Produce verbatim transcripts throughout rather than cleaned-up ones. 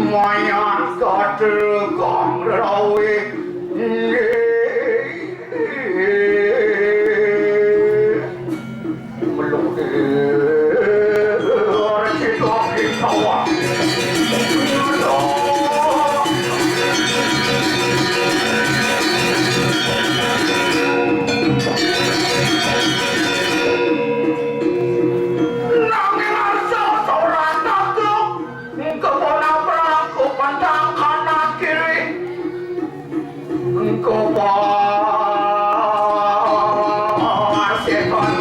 Mayat kathah kang rawuh. Nanging arsa ora takut, engko ponaprah ku pantang kanan kiri. Engko pasetan.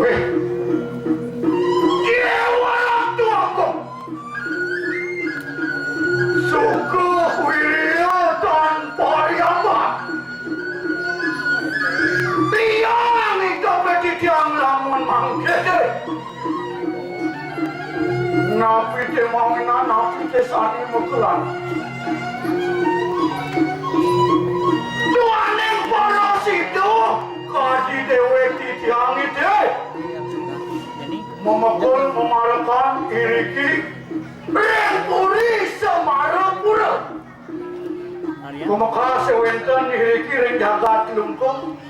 Weh. Dewa Ratu Agung. Suku Wirya tanpa riamat. Tiang idup titiang lamun mangkene. Napi te mawina, napi te sane mekelan. Duaning para sida, kadi dewek titiang ite. Memekul memarekan iriki ring puri Semarapura. Kumekas wenten iriki ring jagat Klungkung.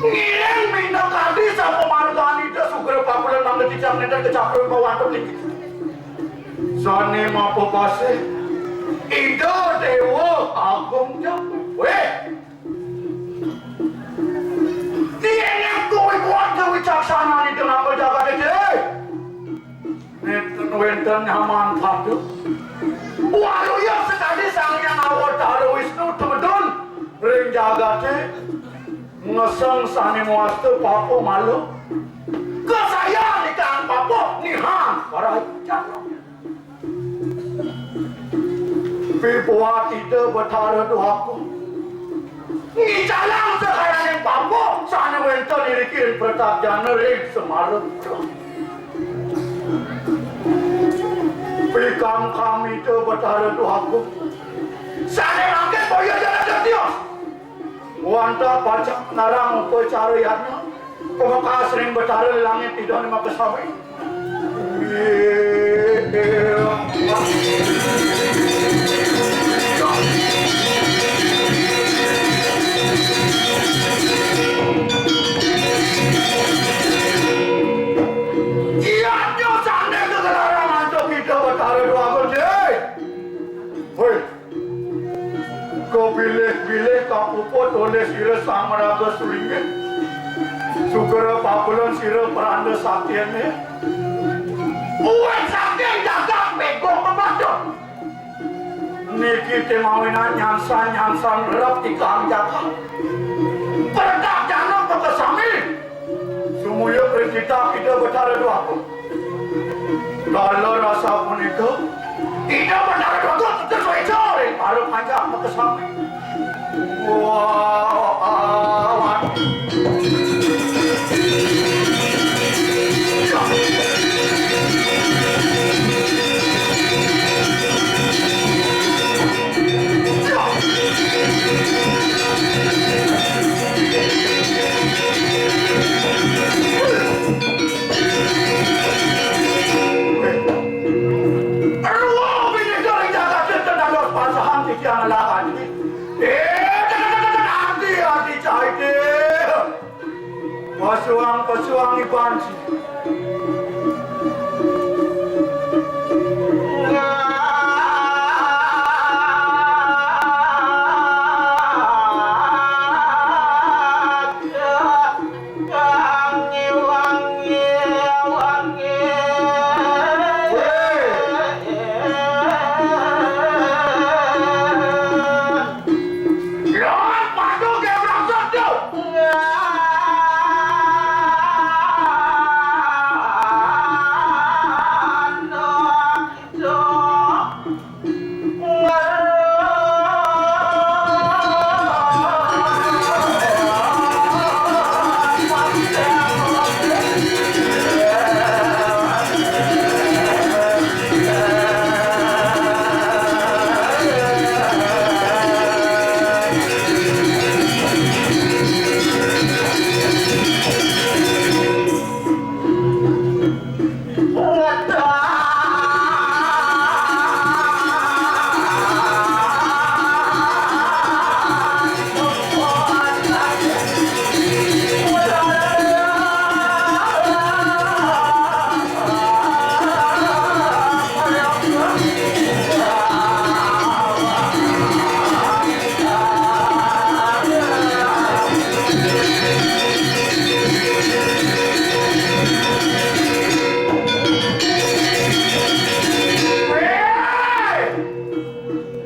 Ngiring minakadi sapamargan Ida sugra pakulan mangda titiang nenten kecapur pawantuk niki. Sane mapepasih Ida Dewa Agung Jawa. Weh, Tiang kuwi kuat kewicaksanan ing tengah jagat iki. Nenten wenten nyaman padu. Waluya sekadi Sang Hyang Awatara Wisnu tumedun ring jagate ngeseng sane mawasta papa malu. Kasayan ikang papa nihan para jana. Pipuat Ida Betara Dwagung ngicalang sekayaning papa sane wenten iriki ring Pratap Jana ring Semara. Pikamkam Ida Betara Dwagung sane mangkin boya jana tios. Wantah pacang ngarang upacara yadnya, pamekas ring Betara Langit Ida makasami. Yadnya sane kagelarang antuk Ida Betara Dwagung, Jay. Woi. Kabilih-bilih kapuput olih sira Sang Maraga Sulinggih. Sugra pakulun sira pranda saktine. Buat saking jagat bego pembantu. Niki te mawinan nyangsan-nyangsan rep tikang jagat. Perdak januk makasami. Sumuyup ring titah Ida Betara Dwagung. Kala rasa punika, Ida Betara Dwagung teges wéca ring para panjak makasami. Wah, awan. Jangan lagi. Eh, ati, ati, cai deh. Pasuang, pasuang iban.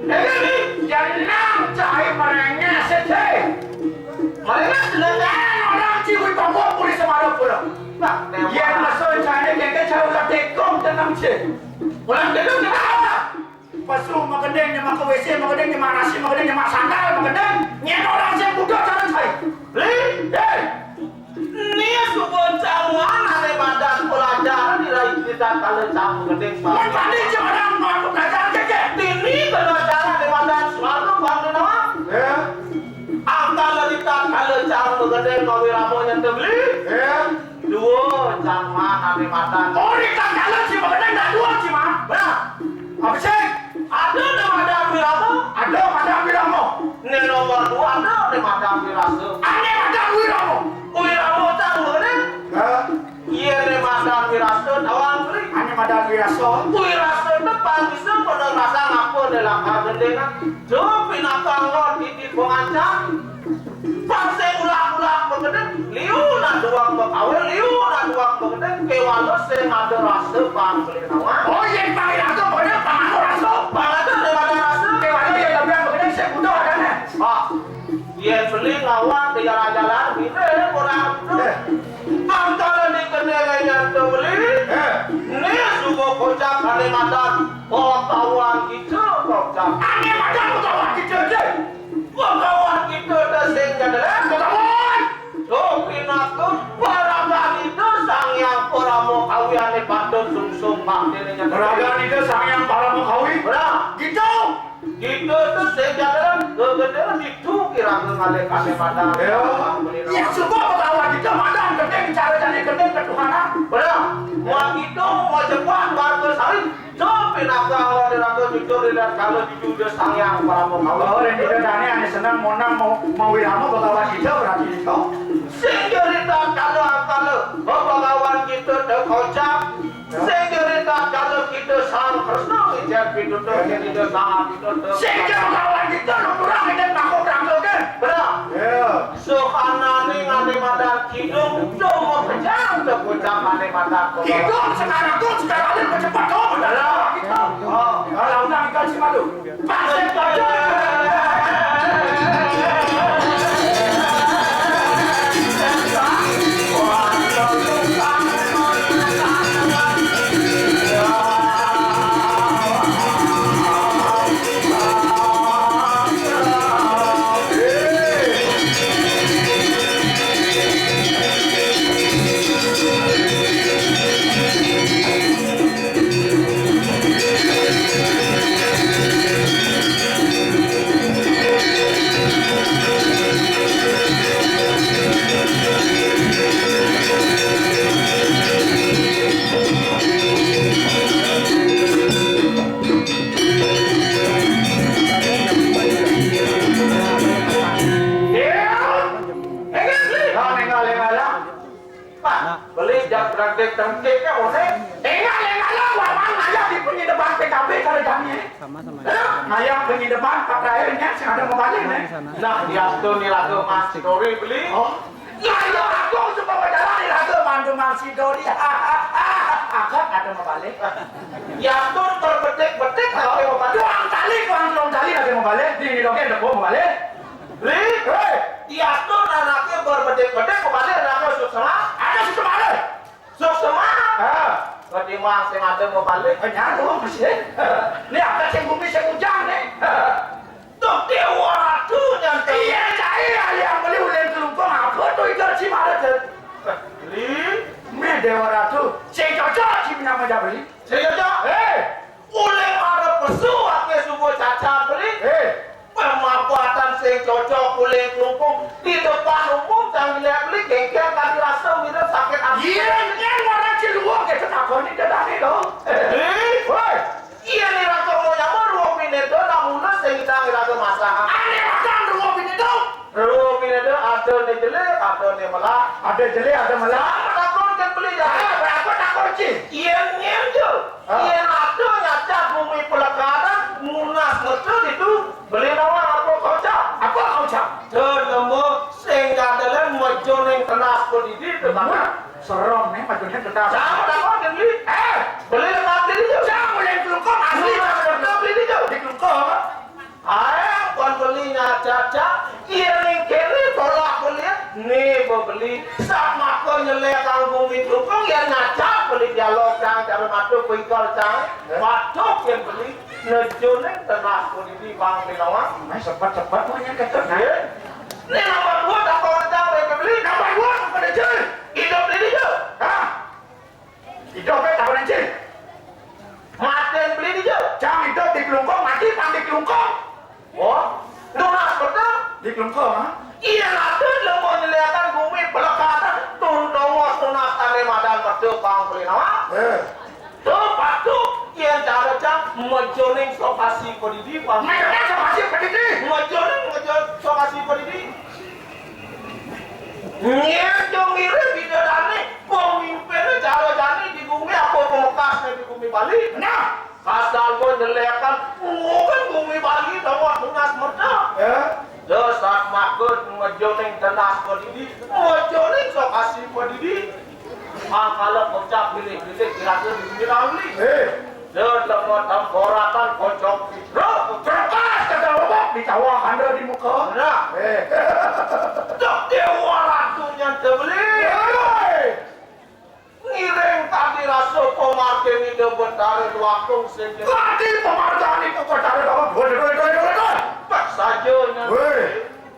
Ini nih, jenang cai merengek sedih. Merengek sedih. Orang ciwi bawa pulih semalam pulang. Nah, yen masuk cai keke jauh ke tekong tenang sih. Pulang tekong tenang. Pasu magending, nyemak ke W C magending, nyemak nasi magending, nyemak sandal magending. Nyen orang sing budak jalan cai. Beli. Hei. Nia suba cang wan ane madan pelajaran di rai kita kala cang magending. Mun padi cang orang mau pelajaran keke. Dini kena cara ane madan selalu bantu nama. Ya. Angkala di tatkala cang magending mawi rama nyen tebeli. Ya. Dua cang wan ane madan. Oh, di tatkala ci magending dah dua ci wan. Nah. Apa sih? Ada ne madan wirama? Ada madan wirama. Ne nomor dua ada ne madan wirasa. Ane madan wirama. Wirama cang ne. Ha? Iya ne madan wirasa tawang kri. Ane madan wirasa. Wirasa ne pang bisa pada rasa ngapa ne lakar gendengan. Jo pinaka ngon titi pengancam. Pang sing ulak-ulak magending, liu nak duang makawin, liu nak duang magending, kewala sing ada rasa pang beli nawang. Oh, yen pang ada magending, pang ada rasa. Pang ada daripada rasa. Kewala yen ada magending, sing butuh ada ne. Ah, yen beli nawang di jalan-jalan, bini orang tu. Eh. Antara di kenderaan tu beli, eh, ni suku kocak Kalimantan, pengetahuan kita kocak. Ane madan pengetahuan kita je. Pengetahuan kita dah sing jadala. Pengetahuan. So, pinaka paragan Ida Sang Hyang Parama Kawi ane patut sungsung bakti ning nyata. Paragan Ida Sang Hyang Parama Kawi. Benar. Gitu. Kita tu sing jadala, gegede ditu kira ngalih kane madan. Ya. Ya, suba pengetahuan kita madan gending cara jani gending ketuhanan. Benar. Muat kita mau cepat warga sari. Jom pinaka awak diraga jujur di dan kala jujur di Sang Hyang Parama Kawi. Oh, dan kita tanya ane senang monang mau, mau wirama bagawan kita berarti itu. Sing jerita kala angkala bagawan kita tekocap. Sing jerita kala kita Sang Kresna ngijen pitutur kita Sang Apitutur. Sing jerita bagawan kita nuturang ngijen takut rangga kan. Benar. Ya. Sokanane ngane madan kidung, cuma pejang tepucang ngane madan kidung. Kidung sekarang tuh, sekarang ini pecepat tuh, benar. Kidung. Oh, kalau undang ikan si malu. Pasir kacang. Dek tengkek ke oleh. Ingat, ingat lah, Wawan ngayah di penyideban P K B cara jani. Sama-sama. Ngayah penyideban, Pak Tahir, nya sing ada mabalih, nih. Nah, diantun ni lagu Mas Dori beli. Oh. Ngayah aku suka berjalan di lagu mantu Mas Dori. Agak ada mabalih. Diantun berbetik-betik, kalau mabalih. Duang tali, duang, duang tali lagi mabalih. Di, di doge, deko mabalih. Beli. Hei. Diantun anaknya berbetik-betik, mabalih, anaknya suksma. Ada suksma, ada. Suksma. Ha. Ketimbang sing ada mabalih. Eh, nyalu masih. Ni ada sing bumi sing ujang ni. Tuh Dewa Ratu nyantai. Iya, cai ahli yang beli ulin kelungkung apa tu ikan si mara tu? Beli. Meh Dewa Ratu. Sing cocok si nama dia beli. Sing cocok. Eh. Ulin mara pesu ake subuh cacat beli. Eh. Pemapatan sing cocok ulin kelungkung di depan umum, jangan dilihat beli, gengkel tadi rasa mirip sakit hati. Iya, ini orang Ciluang, kita takon ni dia tadi tu. Eh, woi. Iya ni rasa mau nyamar, ruang bini tu, nak mula sing kita ngira ke masalah. Aneh makan ruang bini tu. Ruang bini tu, ada ni jelek, ada ni melak. Ada jelek, ada melak. Sama takon kan beli dah. Ah, berapa takon, Cik? Iya, ni je. Ah. Iya, ada nyacak bumi pelekaran, munas betul itu. Beli nawang apa kau cak? Apa kau cak? Tenemu sing jadalan majoning tenas pedidi tu. Wah, serem ni majoning tenas. Jangan takut beli. Eh, beli lepas diri tu. Jangan boleh kelungkung asli. Munas betul beli tu. Di kelungkung apa? Ai, kon beli nyacak-cak, iring kiri tolak beli, ni bebeli, sama kon nyelek kang bumi tukung, ya nyacak beli dialog cang, cara matu pingkal cang, batuk yang beli, nejuning tenas beli di bang binawang. Mai sepet-sepet punya kata. Ya. Ni nomor dua tak kau cang, beli. Nomor dua apa dia? Hidup beli dia. Hah? Idup, eh, tak pernah, Cing. Mati beli di je. Cang idup di kelungkung, mati pang di kelungkung. Oh, tunas betul. Di kelungkung, ha? Iya, lah, tu lembut nyeliakan bumi pelekatan. Tun dongos tunas tane madan betul, bang beli nama. Eh. Tu patu, iya, cara cang, menjoning sokasi pedidi, bang. Menjoning sokasi pedidi. Menjoning, menjoning sokasi pedidi. Nyén dong ngiring bidadané, pemimpinné cara jani di gumi apa pamekasné di gumi Bali? Nah, asal gua nyelekan, bukan gumi Bali dawat tunas merdeka. Ya. Terus saat makut ngejoning tenas pedidi, ngejoning sok asli pedidi. Mangkala kocap bilik-bilik kira-kira di gumi Bali. Eh. Lho, lemot temporatan kocok pidro. Cerdas kata lobak di sawah anda di muka. Nah. Eh. Tok Dewa Ratunya tebeli. Hei. Ngiring tadi rasa pemargin ida betara dua kong sing. Tadi pemargin ida betara dua kong. Dua, dua, dua, dua, dua. Pas saja nya. Weh.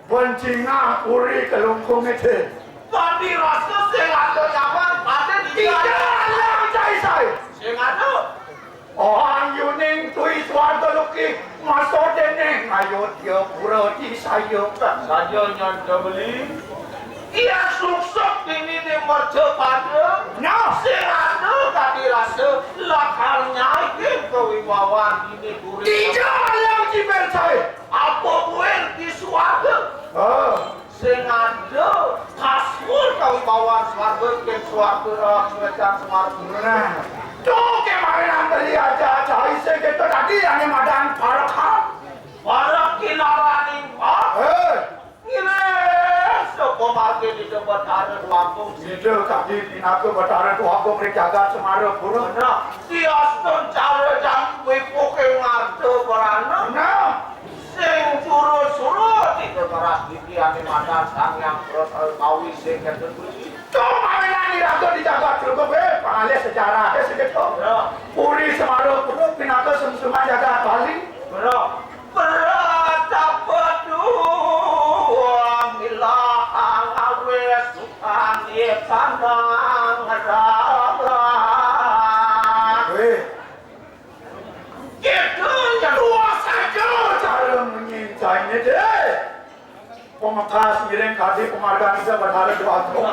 Bencingah puri kelungkung itu. Tadi rasa sing ada nyaman, ada di dalam. Tidak ada cai sai. Sing ada. Orang yuning tui suarga luki, masa dene, ayo dia pura di saya. Saja nyanda beli. Ia suksuk ini di merca pada. Nah. Sing ada tadi rasa, lakarnya ingin kewibawan ini puri. Tidak ada cai sai. Apa buin di suarga? Ah. Sing ada kasur kawibawan suarga, ken suarga, eh, suarga suarga. Nah, tu kemarin beli aja cai sai kita tadi yang madan parak. Parak kinaraning, ah. Eh. Ngilih, sapa margin ida betara dua kong. Ida tadi pinaka betara dua kong ring jagat Semarapura. Nah, diastun cara jani wipuking ngarta berana. Nah. Sing surut-surut ida ngeras diri ane madan Sang Hyang Pratawi sing kenten beli. Tung mawinan iraga di jagat Trenggalek, eh, pangalih sejarah, eh, segitu. Ya. Puri Semarapura pinaka sungsuma jagat Bali. Ya. Berat apa dua milah awis sukani tanang rarat. Weh. Gitu, ya. Dua saja cara menyincainya, deh. Pemekas ngiring kadi pemargan ida Betara Dwagung.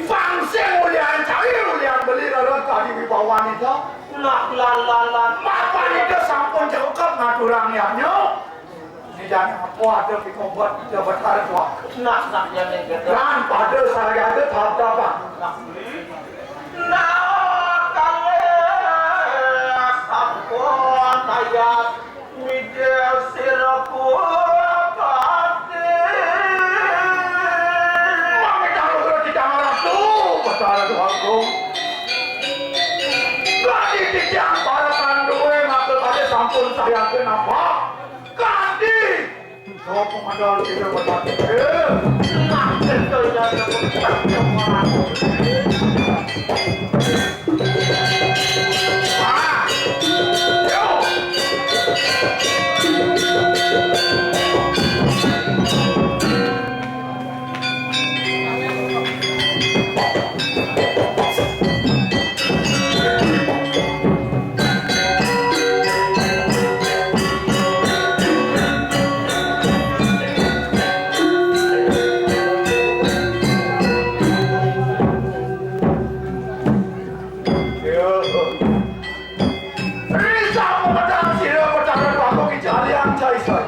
Pang sing ulian cai, ulian beli lawan kadi wibawan ida. Lah, lah, lah, lah. Mapan ida sampun cekep ngaturang niatnya. Ini jani apa ada pikobat ida Betara Dwagung. Nah, nah, ya, nih, gitu. Dan pada sarjana tabah. Nah, beli. Kalih sampun tayat mijil sira kuwati. Mangke luhur titiang Ratu, Batara Déwa Agung. Kadi titiang para panduwé maka kalih sampun sayaga nampak. Kadi Sapa mandal sira pepatih? Nah, tentu ya, tentu. Ah, yo. Risa pemedal sira Batara Déwa Agung, ijaliang caisai.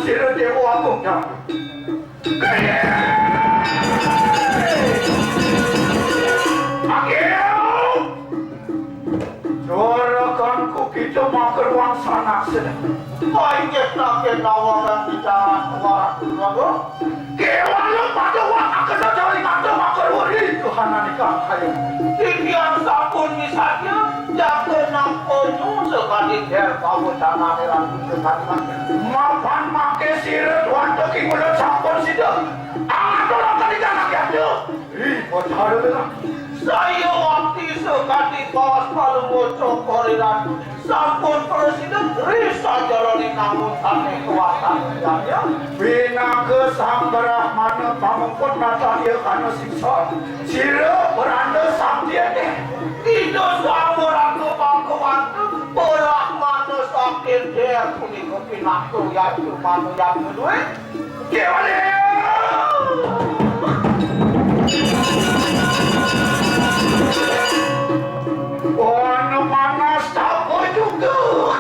Sira Déwa Agung Jambé. Agung! Juragan Kukito makeruang sanak sedeng. Painggih naké nawang kita waratu. Kéwala pada wak akena jali mata makeruri Tuhan anika kayu. Titiang sampun misadia, jaga nampa nyu sakadi der pawecanané Ratu sakadi mangkin. Mapan mangké sira Dwanta Kimulun sampun sida. Atur kalikan agyata. Ih, bocah ada. Saya wakti sakadi kawas palungguh cokor Ratu. Sampun prasida ri sajeroning namun sané kawasan liannya. Pinaka Sang Brahmana pamuput natalia kana siksa. Sira peranda saktiné. Ida Sang Ratu Bhagawanta, Brahmana sakti der punika pinaka yatu manu yatu duwé. Kéwala. Wana manas tapa juga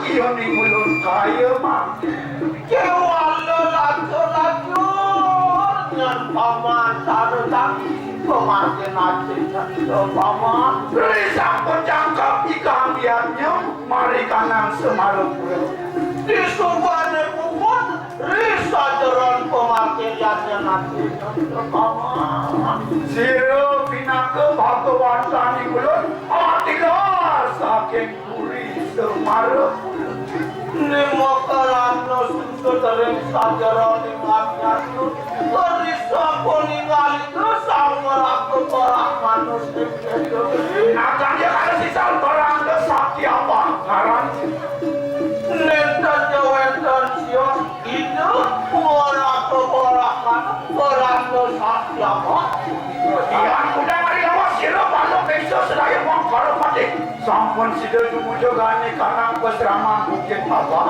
iya ning ulun kaya mangké. Kéwala lacur-lacur nyan paman sareng pemargin acil nyan paman. Ri sampun jangkep ikang diannya mari kanang Semarapura. Di subané puput ri sajeroning pamargin yatnya nasi. Sira pinaka Bhagawan Sani Kulun, atilar saking puri Semara. Lima karana susut ring sajeroning yatnya. Ri sampun ningali Sang Ratu Brahmana sing Natanya kala sisal barang sakti apa ngaran? Nénten ja wénten sios ida ora keporakan, ora sakti apa. Tiang kuda mari lawas sira palu peksa sedaya mangkara patih. Sampun sida tumuju gane kanang pasraman Bukit Papa.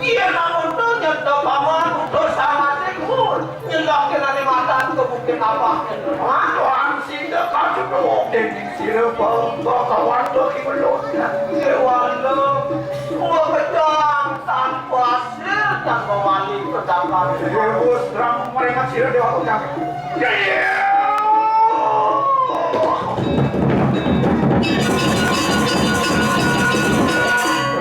Yén amun to nyenta paman utus sangaté kuwul, nyelak kéné matan ka Bukit Abah. Tuhan sida katutup déning sira bau kawan to kiwelon. Déwala, makejang tanpa hasil, tanpa wali pedagang. Déwa terang meringat sira Déwa Kujang.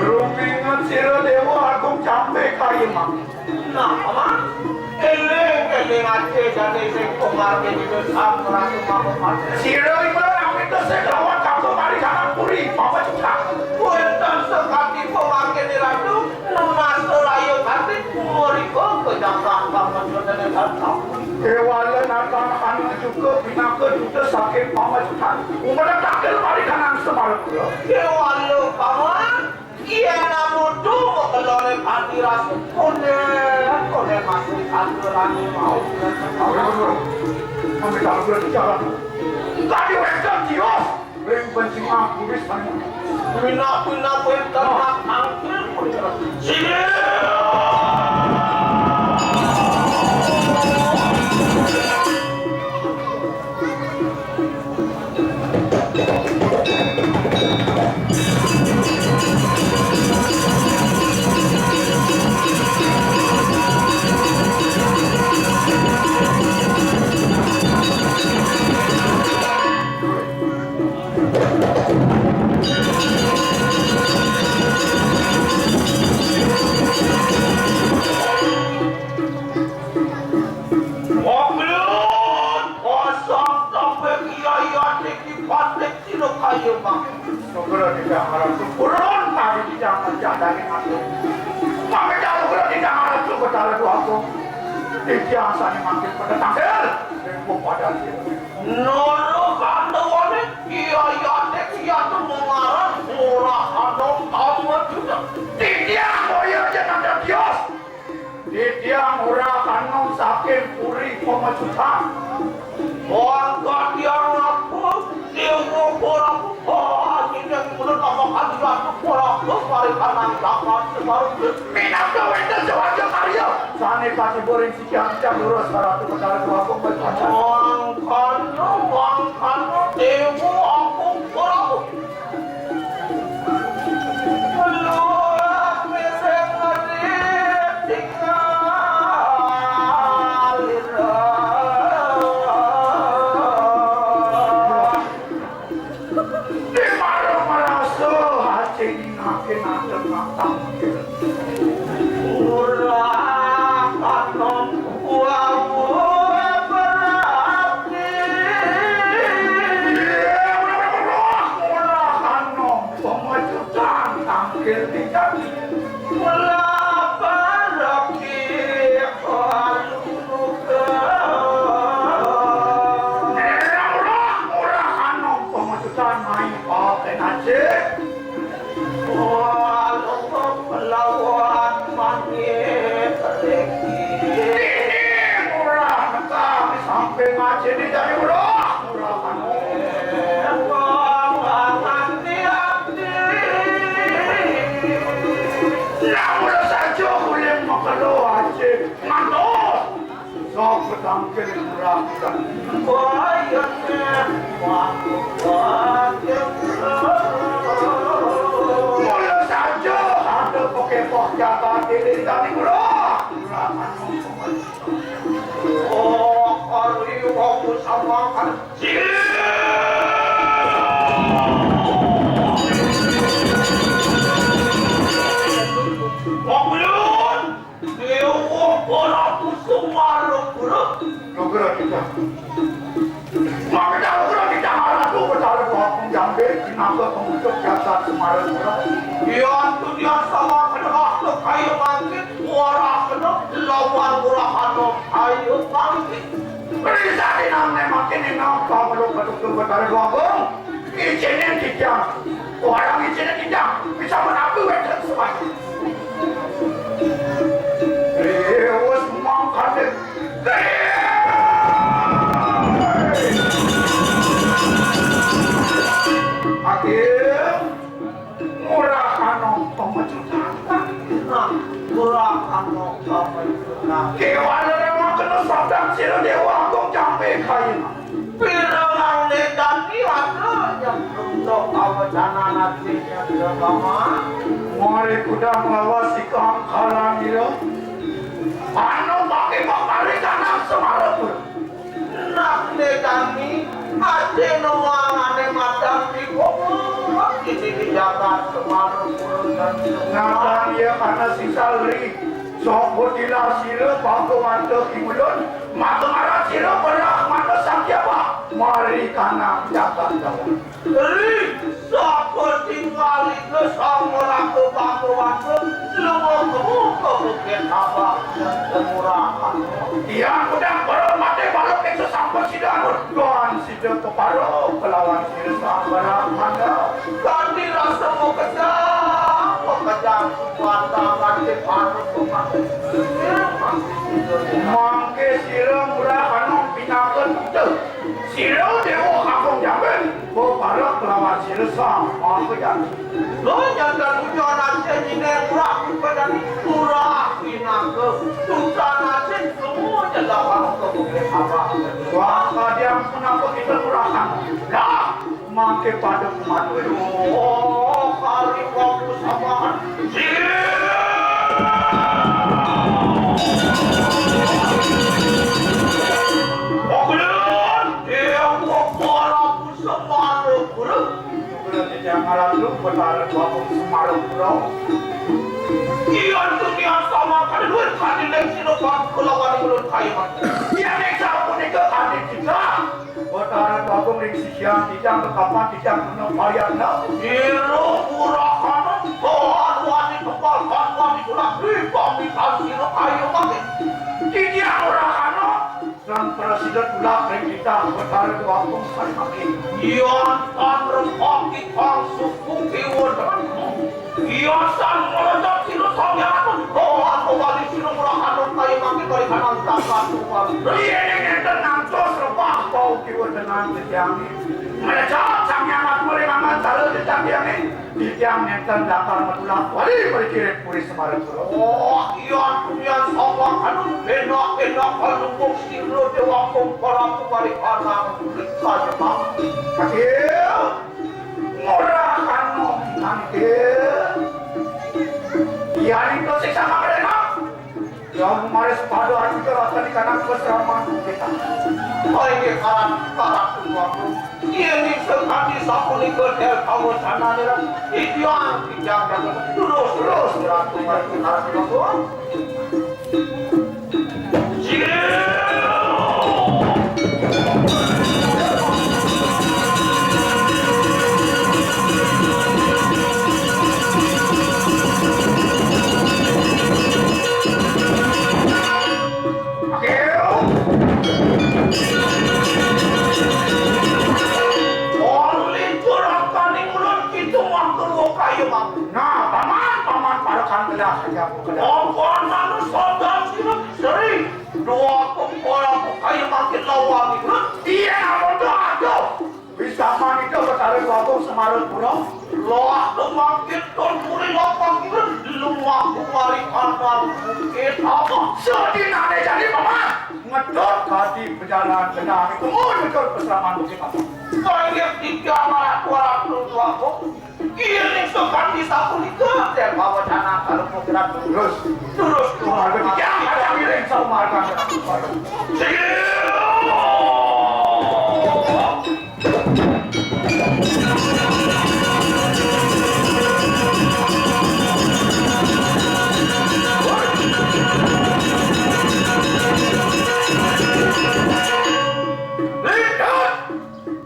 Rumingat sira Déwa Agung Jambe kaya mangké. Nah, Paman, éling-éling aja jani sing punggaké dina Sang Ratu Mangkupati. Sira ibu amit sing lawan kakung mari kanang puri, Paman Cukang. Wénten sakadi punggaké Ratu, nunas raya kanthi mrika kejakan Paman Cukang. Kéwala natan anak juga pinaka duta saking Paman Cukang. Umur takil mari kanang Semarapura. Kéwala, Paman. Yén namudu makelone pati rasa, koné, koné masih aturan mau. Sampai tak boleh bicara. Tadi wénten kios, ring pencingah kuris. Pina-pina wénten nak tangkil. Sini. Mobil kosong sampai kiai adik di pantai Sira kaya mangkin. Nugra titiang ngarep purun, tadi titiang ngajak daging ati. Mangkin nugra titiang ngarep Batara Dwagung. Titiang sane mangkin pada tangkil. Tempo pada sira. Nara kandawane, iya yate iya tu mengaran murah anom tamat juga. Titiang boya aja nanda kios. Titiang ora kanong saking puri Pamecutan. Wong katiang apa? Dewa ora apa? Anjing yang mulut apa kalian ora apa? Mari kanang jagat sebaru. Minangka wénten sewaja karya. Sane katiba ring sitiang tiang lurus saratu Betara Dwagung Pamecutan. Wong kanong, wong kanong, dewa apa? Ora apa? Luar mesem ngerit tinggal. Sok petangkil murah dan wayahnya waktu. Mula saja ada pekepah jagat diri dari murah. Murah. Oh, hari waktu sama kan. Wong Belun, Dewa Prabu Semarapura. Nugra kita. Maka Nugra kita marah tu, betara dua pun jambe, sinaga pengutuk jagat Semarapura. Iya, tu dia sama kena waktu kayu bangkit, suara kena lawan murah anu kayu bangkit. Beri sadi nang ne makin enak, kamu lu betul-betul betara dua pun. Ijinin kijang. Orang ijinin kijang. Bisa menapi wedan semua. Dewas mangkane. Akhir murah anu pemecutan. Nah, murah anu pemecutan. Kewana rama kena sabdan sira Dewa Agung jambe kayu. Pirangan ledan ni ada yang untuk awacana nasibnya sudah lama. Mari kuda melawasi keangkalan dia. Anu bagi pemari kanan Semarapura. Nak ledan ni, ada nuangan yang macam di bawah. Ini di jagat Semarapura dan Semarapura. Dia karena sisa lagi. Sok butilah sira bangku mantep di ulun. Maka marah sira berah mana sang kiabah. Mari kanang jagat dawan. Ri, sapa tinggal ika sang meraga bangku mantep. Lengah kamu ke bukit abah dan kemurahan. Tiang udah berhormati baru kita sampai sidangun. Tuan sida kepara kelawan sira sang berah mana. Kami rasa mau kejang, mau kejang. Mangke sira murah anu pinaka duta. Sira Dewa Kakung Jamben, beparak kelawan sira sang mangkajana. Lo nyandar ujar aja nyineng murah kepada murah pinaka duta nasib semuanya dapat kebuka apa. Wah, kadiang kenapa kita murah anu? Dah. Mangke pada kumat. Oh, kali waktu samaan. Oke, dia waktu laku semalam pulang. Berarti jangan lalu bertarik waktu semalam pulang. Iya, dunia sama kan duit kan di sini waktu lawan mulut kayu. Iya, nek sapu nek kan kita. Betara Bagong ring sisian titiang kekapan titiang kena payahna. Ira murahana, Tuhan wani tebal, Tuhan wani tulak, ri pamitan sira kaya mangkin. Titiang murahana, sang prasida tulak ring titiang, Betara Bagong sari mangkin. Yan tan rempang titiang suku kiwa demen. Iya, sang meledak sira samyangatun. Oh, aku wali sira murah anu kaya mangke balikan angkat tuan. Iya, ning enten ngantos rebah bau kiwa dengan titiang. Meledak samyangat muli mangan cara titiang ini. Titiang nenten dakar matulak wali mriki ring puri Semarapura. Oh, iya, dunia sawang anu enak-enak kalungguh sira dewa kumpara kubali anang kaya mangke. Kakil. Murah anu mangke. Yaning to siksa mangke, Mak. Ya, maris pada ati ke rasa di kanan keseraman kita. Oh, ini karat, karat tuaku. Ini sekali sapu ni kedel kamu sana ni lah. Idian, idian, idian. Terus, terus, terus, terus, terus, terus. Nah, paman, paman, parekan kedah saja aku kedah. Paman, anu saudara sira sering. Dua kumpul aku kaya makin lawan ni. Iya, amun tu aduh. Wis zaman itu Betara Bagong Semarapura. Lah, tu makin ton muri lapan kira. Luwak kumari antar bukit apa? Sedinane jani, paman. Ngedot kadi bejalan genah, kemu nyedot peseraman Bukit Amun. Banyak tiga malah dua puluh dua kok. Kini sukan di sapunika, dan bawa tanah kalau mau gerak terus. Terus keluar. Tiga macam miring sama marga. Sini. Lihat!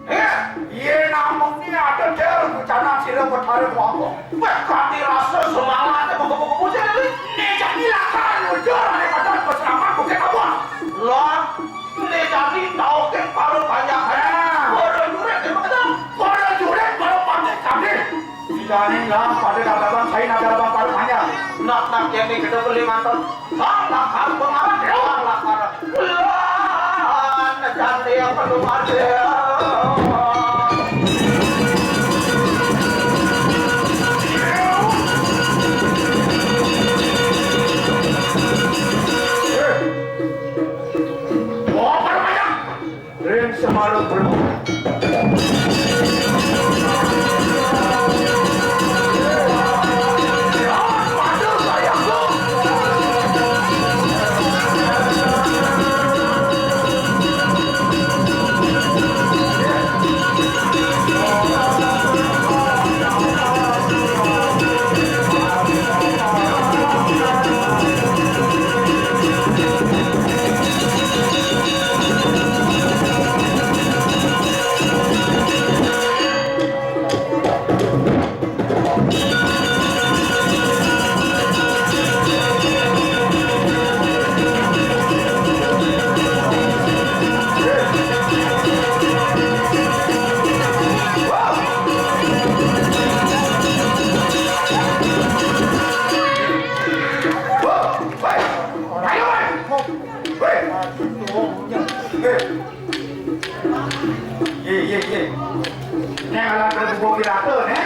Eh, iya namung ni ada dia rencana sila betara kuangkung. Wah, kami rasa semangatnya begebuk-gebuk saja ni. Ni jadi lakar mujur daripada peseraman Bukit Amun. Lah, ni jadi tau ke para banyak. Ah. Para jurit ni begitu. Para jurit, para pandai kami. Idaning lah pada databang, saya nak databang para panjang. Nak, nak, yang ni kita beli mantan. Sang lakar pengarah, sang lakar. Lah, nak jadi yang perlu ada. Ring semalu berbulan. Ye, ye, ye. Neng alam berbubuh pirata, neng.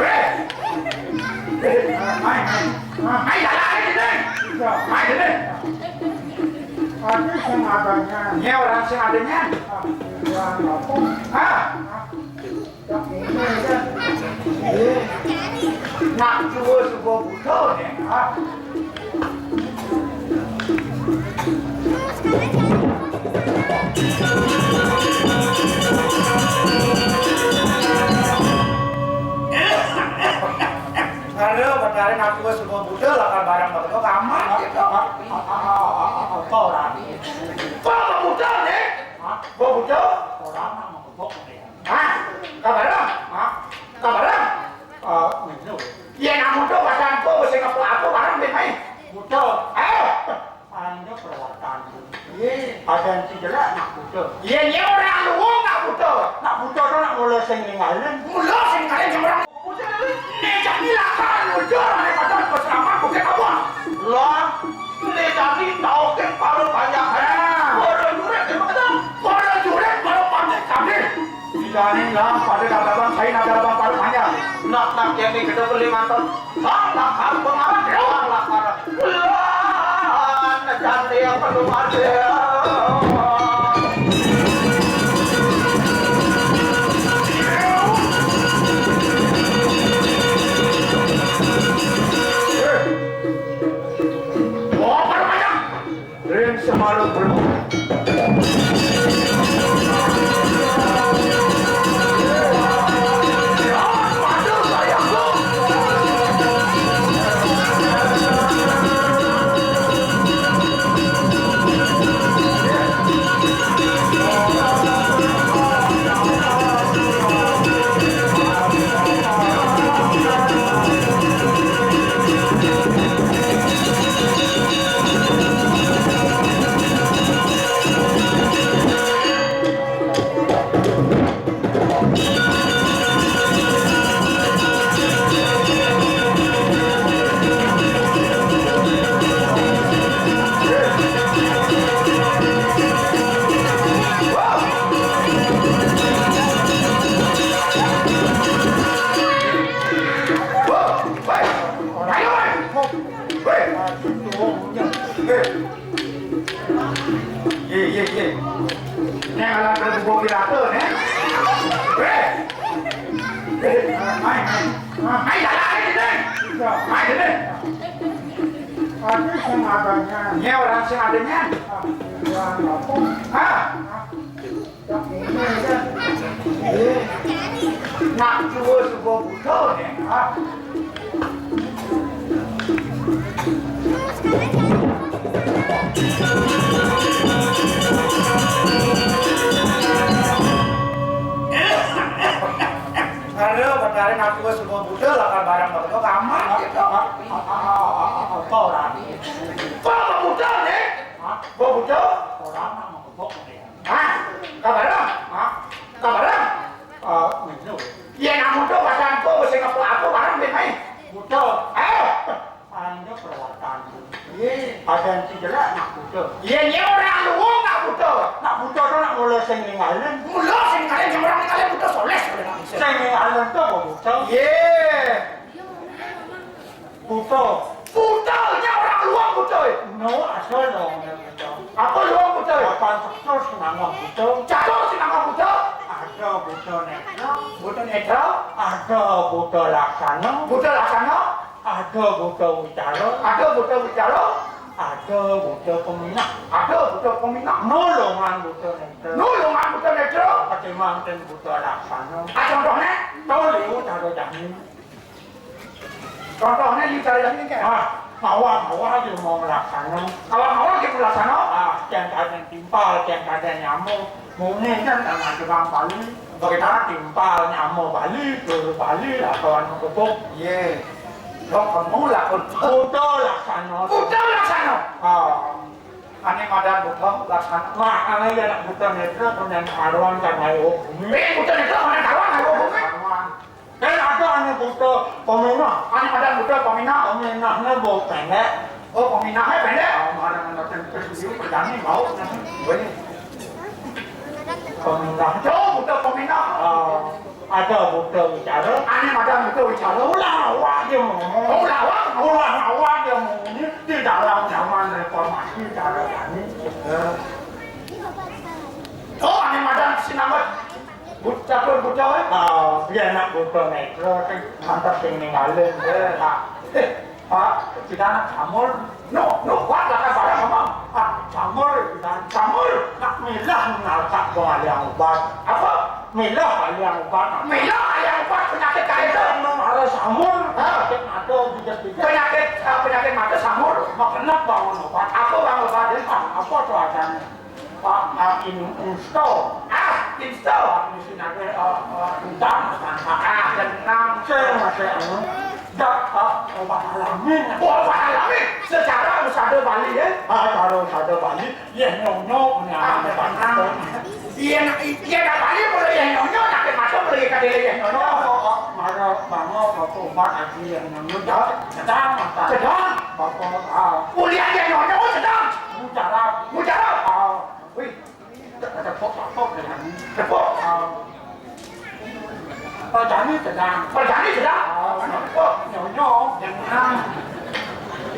Weh. Mai, mai. Mai, jalan, mai, sini. Mai, sini. Ada sing adanya. Nya orang sing adanya. Orang apa? Ah. Nak tua subuh buta, neng. Ah. Ada betara nak tua semua buta, lakar barang betul amat gitu. Apa orang? Apa buta ni? Apa buta? Orang nak mabuk. Hah? Kabarang? Hah? Kabarang? Ah, minum. Iya, nak muda pasang apa, sing apa, apa barang dia main? Muda. Ayo. Anda perawatan. Iya. Ada yang si jelek nak muda. Iya, iya, orang luwung nak muda. Nak muda tu nak mula sing ninggalin. Mula sing ninggalin orang. Ni jadi lakar muda daripada peseraman Bukit Amun. Lah, ni jadi tau ke para banyak. Ah. Para jurit ni begitu. Para jurit, para pandai kami. Idaning lah pada databang, saya nak databang para panjang. Nak, nak, yang ni kita beli mantan. Sang lakar pengarah, sang lakar. Lah, nak jadi yang perlu ada. Wah, para panjang. Ring semalu berbulan. Nek alam berhubung di rata, nek. Weh. Mai, mai. Mai, jalan ni, ni. Mai, ni. Ada sing adanya. Ni orang sing adanya. Ah, orang apa? Ha? Nak tua suba buta, nek. Ha? Ada, Betari nak tua suba buta, lakar barang betul aman gitu. Apa orang? Apa buta, nek? Apa buta? Orang nak mabuk, nek. Hah? Kabarang? Hah? Kabarang? Ah, minum. Iya, nak buta, pasal apa, sing apa, apa barang, nek, mai? Buta. Ayo. Anda perwatan. Iya. Ada yang tidak nak buta. Iya, iya, orang luwung nak buta. Nak buta tu nak mula sing ninggalin. Mula sing ninggalin, yang orang ninggalin buta soleh, soleh nak bisa. Sing ninggalin tu apa buta? Iya. Buta. Buta, nya orang luwung buta. No, asal dong. Apa luwung buta? Papan catur sinangga buta. Catur sinangga buta. Ada buta netra. Buta netra. Ada buta laksana. Buta laksana. Ada buta wicara. Ada buta wicara. Ada buta peminah. Ada buta peminah. Nulungan buta netra. Nulungan buta netra. Ketimbang ten buta laksana. Ah, contohnya? Tau liu cara jani. Contohnya di cara jani kan? Ah, awak-awak dia mau laksana. Awak-awak dia mau laksana? Ah, yang kadang timpal, yang kadang nyamuk. Mungkin kan karena tukang Bali. Bagaimana? Timpal, nyamuk Bali, dulu Bali, atau anu kebuk. Iya. Dok, kamu lah, Kun. Buta laksana. Buta laksana. Ah. Ane madan buta laksana. Nah, ane ya nak buta netra, kemudian karuan kan ayo bumi. Eh, buta netra, mana karuan ayo bumi? Karuan. Eh, ada ane buta peminah. Ane madan buta peminah. Peminahnya bau pendek. Oh, peminahnya pendek. Oh, mana mana terus dia berani bau. Boleh. Peminah. Jauh buta peminah. Oh. Ada buta wicara. Ane madan buta wicara. Ulah awak dia ngomong. Ulah awak. Ulah awak dia ngomong ini di dalam zaman reformasi cara kami. Eh. Oh, ane madan sinambat buta pun buta, eh? Ah, dia nak buta netra kan mantap sing ninggalin. Eh. Ah. Eh. Ah, kita nak samur. No, no, kuat lah kan barang ngomong. Ah, samur, kita samur. Nak milah nak tak buang yang ubat. Apa? Milah yang ubat. Milah yang ubat penyakit kain tu. Memang harus samur. Ha. Penyakit mata juga. Penyakit, ah, penyakit mata samur. Makan bangun ubat. Apa bangun ubat? Ah, apa tu adanya? Pak, ah, in-, install. Ah, install. Mesti nak, eh, eh, utang, utang. Ah, tenang. Saya masih anu. Dak, ah, obat alami. Oh, obat alami. Secara usada Bali, eh? Ah, cara usada Bali. Yeh nyonyo punya. Ah, tenang. Iya, nak, iya, nak Bali boleh yeh nyonyo, nak mata boleh kata yeh nyonyo. Oh, oh, oh. Mana, mana, apa obat lagi yang nyonyo? Dak, sedang, sedang. Apa, ah. Boleh yeh nyonyo, sedang. Mujarab. Mujarab. Ah. Wih, tak ada pok-pok dengan. Pok. Ah. Perjani sedang. Perjani sedang. Ah, pok. Nyonyo. Jenang.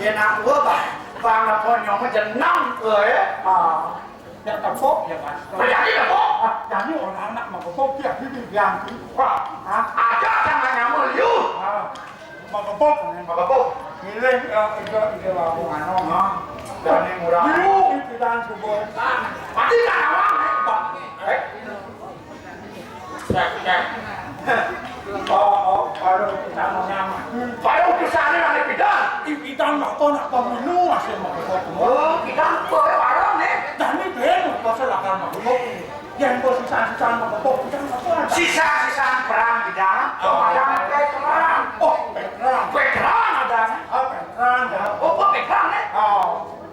Ya nak gua, Bang. Bang, apa nyonyo jenang, eh? Ah. Ya tepuk, ya kan. Perjani tepuk. Ah, jani orang nak mengepuk dia, dia bilang. Wah, ah, ada sama nyamuk liu. Ah. Makepuk, makepuk. Milih, eh, ide, ide lagu anu. Nah, jani murah. Dulu pikiran subur. Ah, mati kan awang, eh, Pak. Eh. Cek, cek. Oh, oh, baru kita mau nyamuk. Baru utusan ini lagi pidan. Ih, pidan apa nak pemilu masih makepuk. Oh, pidan apa ya, warung nih? Jani ben, pasal akan makepuk. Yang bos sisa-sisa makepuk, pidan apa? Sisa-sisa perang pidan. Oh, ada veteran. Oh, veteran. Veteran ada. Ah, veteran, ya. Oh, kok veteran, eh? Oh.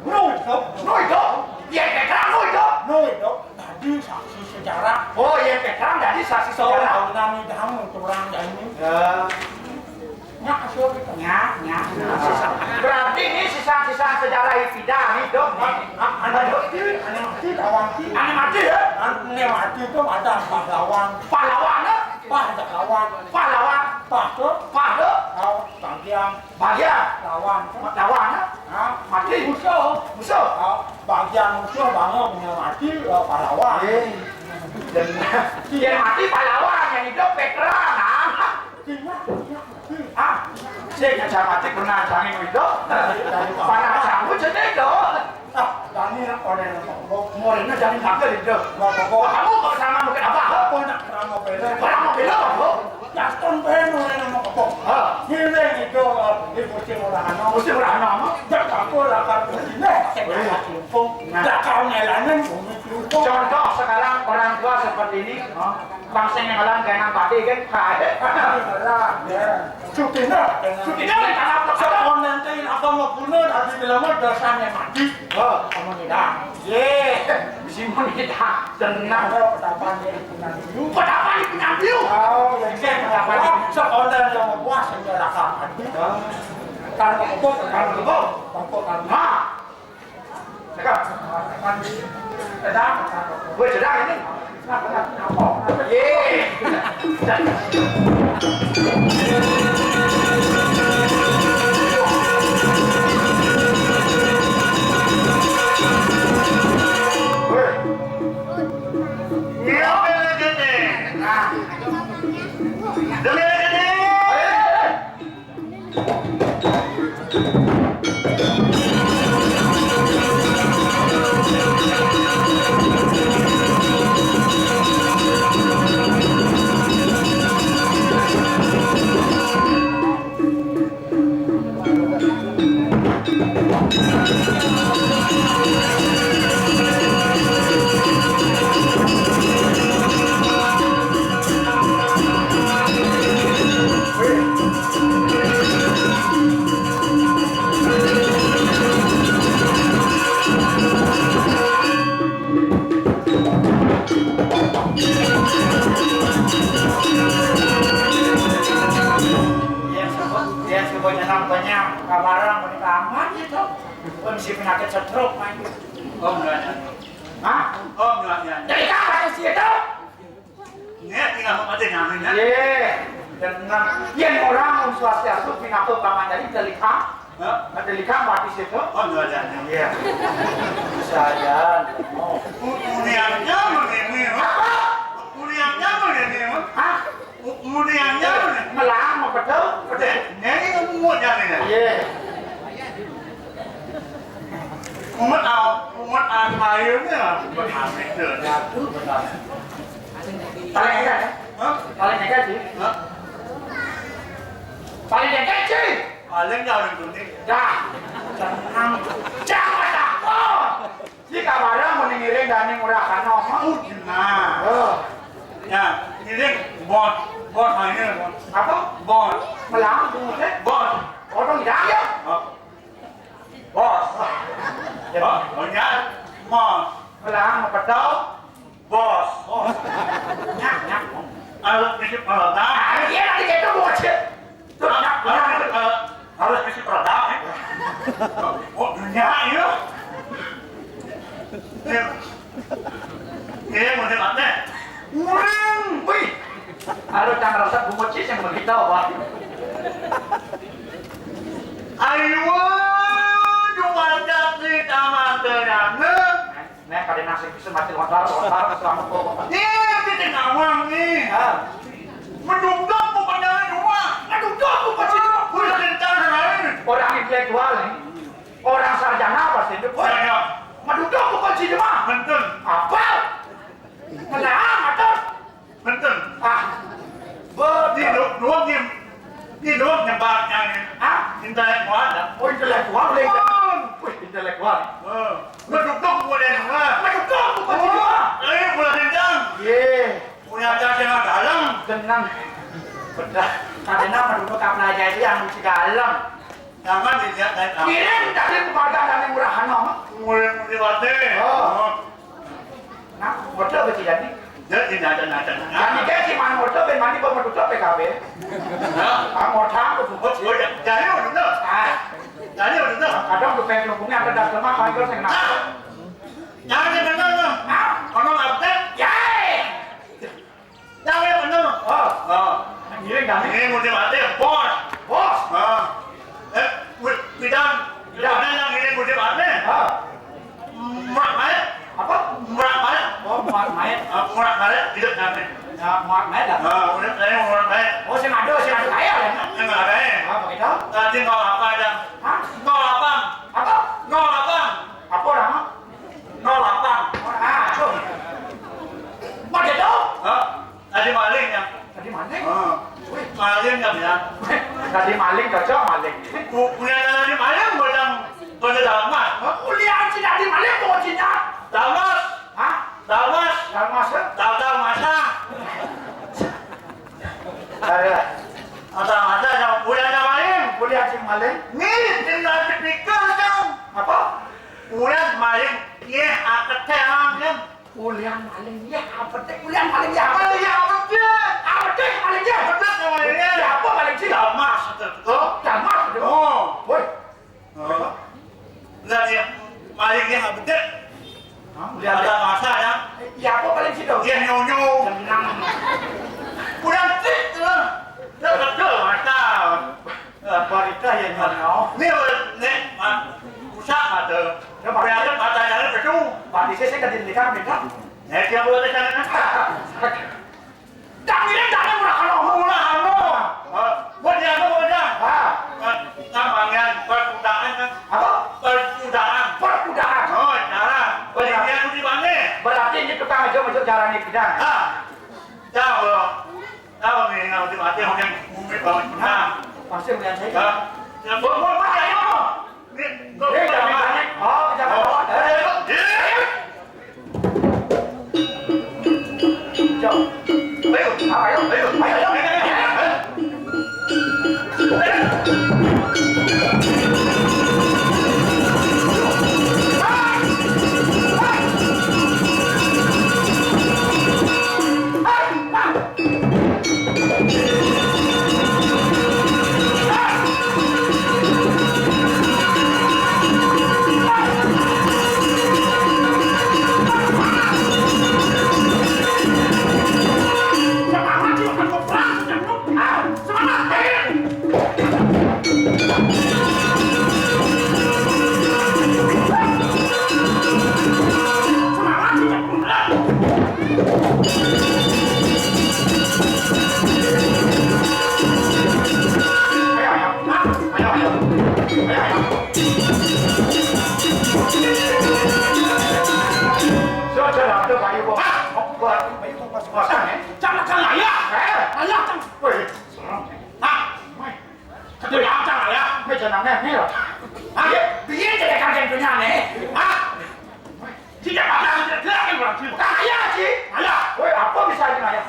Nu hidup. Nu hidup. Ya, veteran nu hidup. Nu hidup. Tadi saksi sejarah. Oh, ya, veteran tadi saksi sejarah. Tahu nami damu orang ini. Ya. Nya, asup itu. Nya, nya. Berarti ini sisa-sisa sejarah pidan hidup nih. Ah, ah, anu mati, anu mati, lawan mati. Anu mati, ya? Anu mati itu ada pahlawan. Pahlawan, ya? Pahlawan. Pahlawan. Pah tu? Pah tu? Tahu, bagian. Bagian. Lawan tu? Lawan, ya? Hah? Mati. Musuh. Musuh. Tahu. Bagian musuh bangun, yang mati, eh, pahlawan. Eh. Yang mati pahlawan, yang hidup veteran. Ah. Ah, saya kan sama mati pernah sangin hidup. Panas aku jadi hidup. Ah, Dani nak orang yang mau, mau, mau ini jadi nakal hidup. Mau, mau, mau. Kamu kok sama mungkin apa? Aku nak perang mau bela. Perang mau bela apa? Gaston Beno yang mau kepok. Ha. Ngiling itu, eh, di musim Urahana. Musim Urahana, mah? Dak aku lah kan sini. Nah. Dak kau ngelanin bumi Cilumpung. Contoh sekarang orang tua seperti ini, ha? Bangsa yang ngelawan kayak nang padi kan, kayak. Ngelawan, ya. Cutina. Cutina kan karena apa? Sekolah nanti apa mau bunuh, habis bilang mah dasarnya mati. Oh, kamu tidak. Ye, bisi menit, ha, tenang. Ada petapan di Pinambiu. Petapan di Pinambiu? Oh, ya, iya, petapan di Pinambiu. Sekolah yang mau puas, yang belakang. Kan kebun, kan kebun. Bangkok kan. Ha. Cekap. Kan sedang. Gue sedang ini. Ye. Dia sebut, dia sebut nyenang banyak, kabarang, menikah aman gitu. Pun si penyakit stroke, main. Oh, enggak ada. Hah? Oh, enggak ada. Dari kapan sih itu? Ini tinggal mau ada namanya. Iya. Dengan, yang orang mun swastiastu pinaka panganjali, delikang. Hah? Delikang mati situ. Oh, enggak ada. Iya. Saya. Oh. Kuliahnya begini, Mak. Apa? Kuliahnya begini, Mak. Hah? Kuliahnya begini. Melang, apa betul? Betul. Ini umur jadinya. Iya. Umat au-, umat au-, mayunnya, umat amit tuh. Jatuh, benar. Paling enggak, ya? Hah? Paling enggak sih. Hah? Paling enggak sih. Paling enggak orang kuning. Dah. Tenang. Jangan takut. Jika barang mau ngiring dan ngurahkan nama. Oh, nah. Oh. Ya, ngiring bos. Bos aja, bos. Apa? Bos. Melang, bos, eh? Bos. Orang tidak ya? Oh. Bos. Ya. Oh, oh, ya. Bos. Melang, apa tahu? Bos. Bos. Nyak, nyak. Kalau bisa perotak. Ah, iya, nanti kita bos ya. Tuh, nyak, nyak. Kalau, kalau, kalau bisa perotak, ya. Oh, dunia, ya. Ya. Iya, mau debat, deh. Wih. Aduh, cang resep bungut sih yang begitu, Pak. Ayo, cuma jadi taman terang. Nek, kada nasi bisa mati lontar, lontar, selamat kok. Iya, kita ngawang nih. Ah. Mendukung bukan dari rumah. Mendukung bukan dari rumah. Udah kencang lain. Orang intelektual nih. Orang sarjana pasti itu. Sarjana. Mendukung bukan sini mah. Betul. Apa? Menang atau Benten. Ah. Di do-, doang yang, di doang yang banyak. Ah? Intelektual dah. Oh, intelektual, boleh. Wih, intelektual. Oh. Beduk-duk boleh juga. Beduk-duk, bukan juga. Eh, boleh kencang. Ye. Punya ada yang dalam. Tenang. Bedah. Karena beduk-duk tak belajar itu yang mesti dalam. Jangan dilihat dari kamu. Kirim dari keluarga dari murahan, Mama. Mulai mesti mati. Oh. Oh. Nah, modal bagi jadi. Ya, tidak ada, tidak ada. Jadi, dia si mana modal, ben mandi, bawa modal P K B. Hah? Ah, modal aku tuh. Oh, oh, ya, jadi, udah tuh. Ah. Jadi, udah tuh. Kadang tuh pengen hubungnya ada das lemak, kalau saya kenal. Ah. Jangan, jangan, jangan. Ah. Ngomong apa? Ya. Yang bener. Oh. Oh. Ngiring kami. Ini musim ate, bos. Bos. Ah. Eh, wi-, pidan. Pidan. Pidan yang ini musim ate. Ah. Hmm, Murat Maet. Apa? Murat Maet. Oh, Murat Maet. Ah, Murat Maet, hidup kami. Ya, Murat Maet lah. Ah, udah saya Murat Maet. Oh, sing ada, sing ada kaya ya. Sing ada kaya. Ah, begitu. Tadi nol apa ada? Hah? Nol apa? Apa? Nol apa? Apa nama? Nol apa? Ah, tuh. Begitu? Hah? Tadi maling ya. Tadi maling? Ah. Wih. Maling ya, ya. Tadi maling, cocok maling. Bu-, punya tadi maling, bukan, bukan dalam mas. Hah? Kuliah si tadi maling, bukan Cina. Dalam mas. Hah? Dalmas. Dalmas, ya? Dal-, dalmas, ah. Ada. Ada, ada, yang punya nama lain. Kuliah si maling. Nih, tinggal dipikir, Kang. Apa? Punya maling. Iya, aku terang, Kang. Kuliah maling, iya, apa teh? Kuliah maling, iya, apa? Maling, iya, apa teh? Apa teh, maling, iya? Apa teh, maling, iya? Iya, apa maling, sih? Dalmas, itu. Oh, dalmas, itu. Oh. Woi, Hah? Lah, ya, maling ya, bener. Hah? Ada masa ya. Eh, iya, apa paling situ? Iya, nyonyo. Tenang. Udah sih, tuh. Udah betul, masa. Lah, barita ya, nyonyo. Ini, nih, Mak. Usah, ada. Ya, Pak. Berarti matanya itu. Pak, di sini kan di dekat, dekat. Nek, dia boleh sana. Dak mirip dak murah anu. Murah anu. Hah? Buat dia anu, buat dia. Ah. Hah? Namanya perkudangan, kan? Apa? Perkudangan. Perkudangan. Oh, cara. Beli dia di mana? Berarti ini tukang aja masuk jalan ini, Bidang. Ah. Tahu, loh. Tahu nih, nggak mesti mati, mungkin bumi bangun. Nah, pasti melihat saya. Hah? Ya, bu-, bu-, bu-, ayo. Ini, tuh, eh, jangan panik. Oh, jangan khawatir. Eh, eh, eh. Jom. Ayo, ayo, ayo, ayo, ayo. Jangan, jangan, ayah. Ayah, jangan. Woi. Hah? Woi. Kata dia, jangan, ayah. Woi, jangan, nih, nih, loh. Hah? Biar jadi kaget punya, nih. Hah? Tidak ada, tidak ada yang berhasil. Kaya, Ci. Kaya. Woi, apa bisa aja kaya?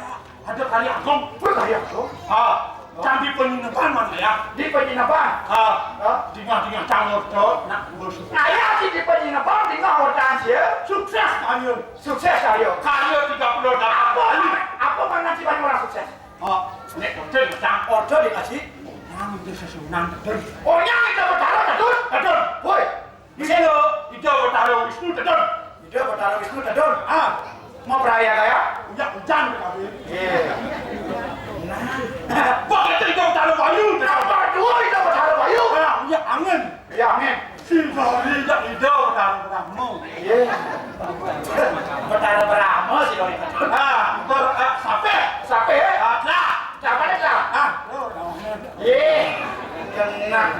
Ada kaya agung. Woi, kaya agung. Ah, dan di penginapan mana ya? Di penginapan. Ah, ah, tinggal-tinggal calon tuh, nak ngurus. Kaya, Ci, di penginapan, tinggal orang sih. Sukses kaya. Sukses kaya. Kaya tiga puluh delapan. Apa, kali. Apa mana sih banyak orang sukses? Oh, nek order macam order dikasih. Yang itu sesunan betul. Oh, yang itu berdarah betul? Betul. Woi. Ida, Ida Betara Wisnu tedun. Ida Betara Wisnu tedun. Ah, mau peraya kaya? Uyak hujan kami. Iya. Nah. Wah, itu Ida Betara Bayu. Apa dua Ida Betara Bayu? Ah, uyak angin. Iya, angin. Si Dori, Ida, Ida Betara Brahma. Iya. Betara Brahma si Dori. Ah, ber-, ah, sape. Sape? Ah, lah. Siapa nih, lah? Ah, lo, Ye, tenang.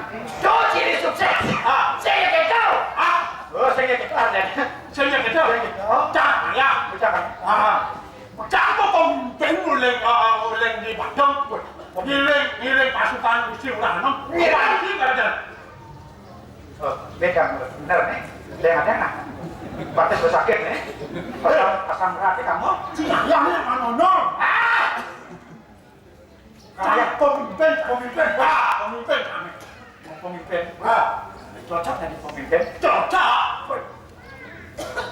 Tuh, ciri sukses. Ah. Saya gitu. Ah. Oh, saya gitu, ada. Saya gitu. Saya gitu. Cak, ya. Cak. Ah. Cak kok pemimpin mulai, ah, mulai di Padang. Ngiring, ngiring pasukan Gusti Urano. Ngiring. Lagi ada. Oh, beda, bener nih. Saya ada, nah. Batis sakit nih. Pasang, pasang berarti kamu. Cina, ya, ya, manono. Ah. Saya pemimpin, pemimpin. Wah, pemimpin kami. Mau pemimpin. Wah, cocok jadi pemimpin. Cocok.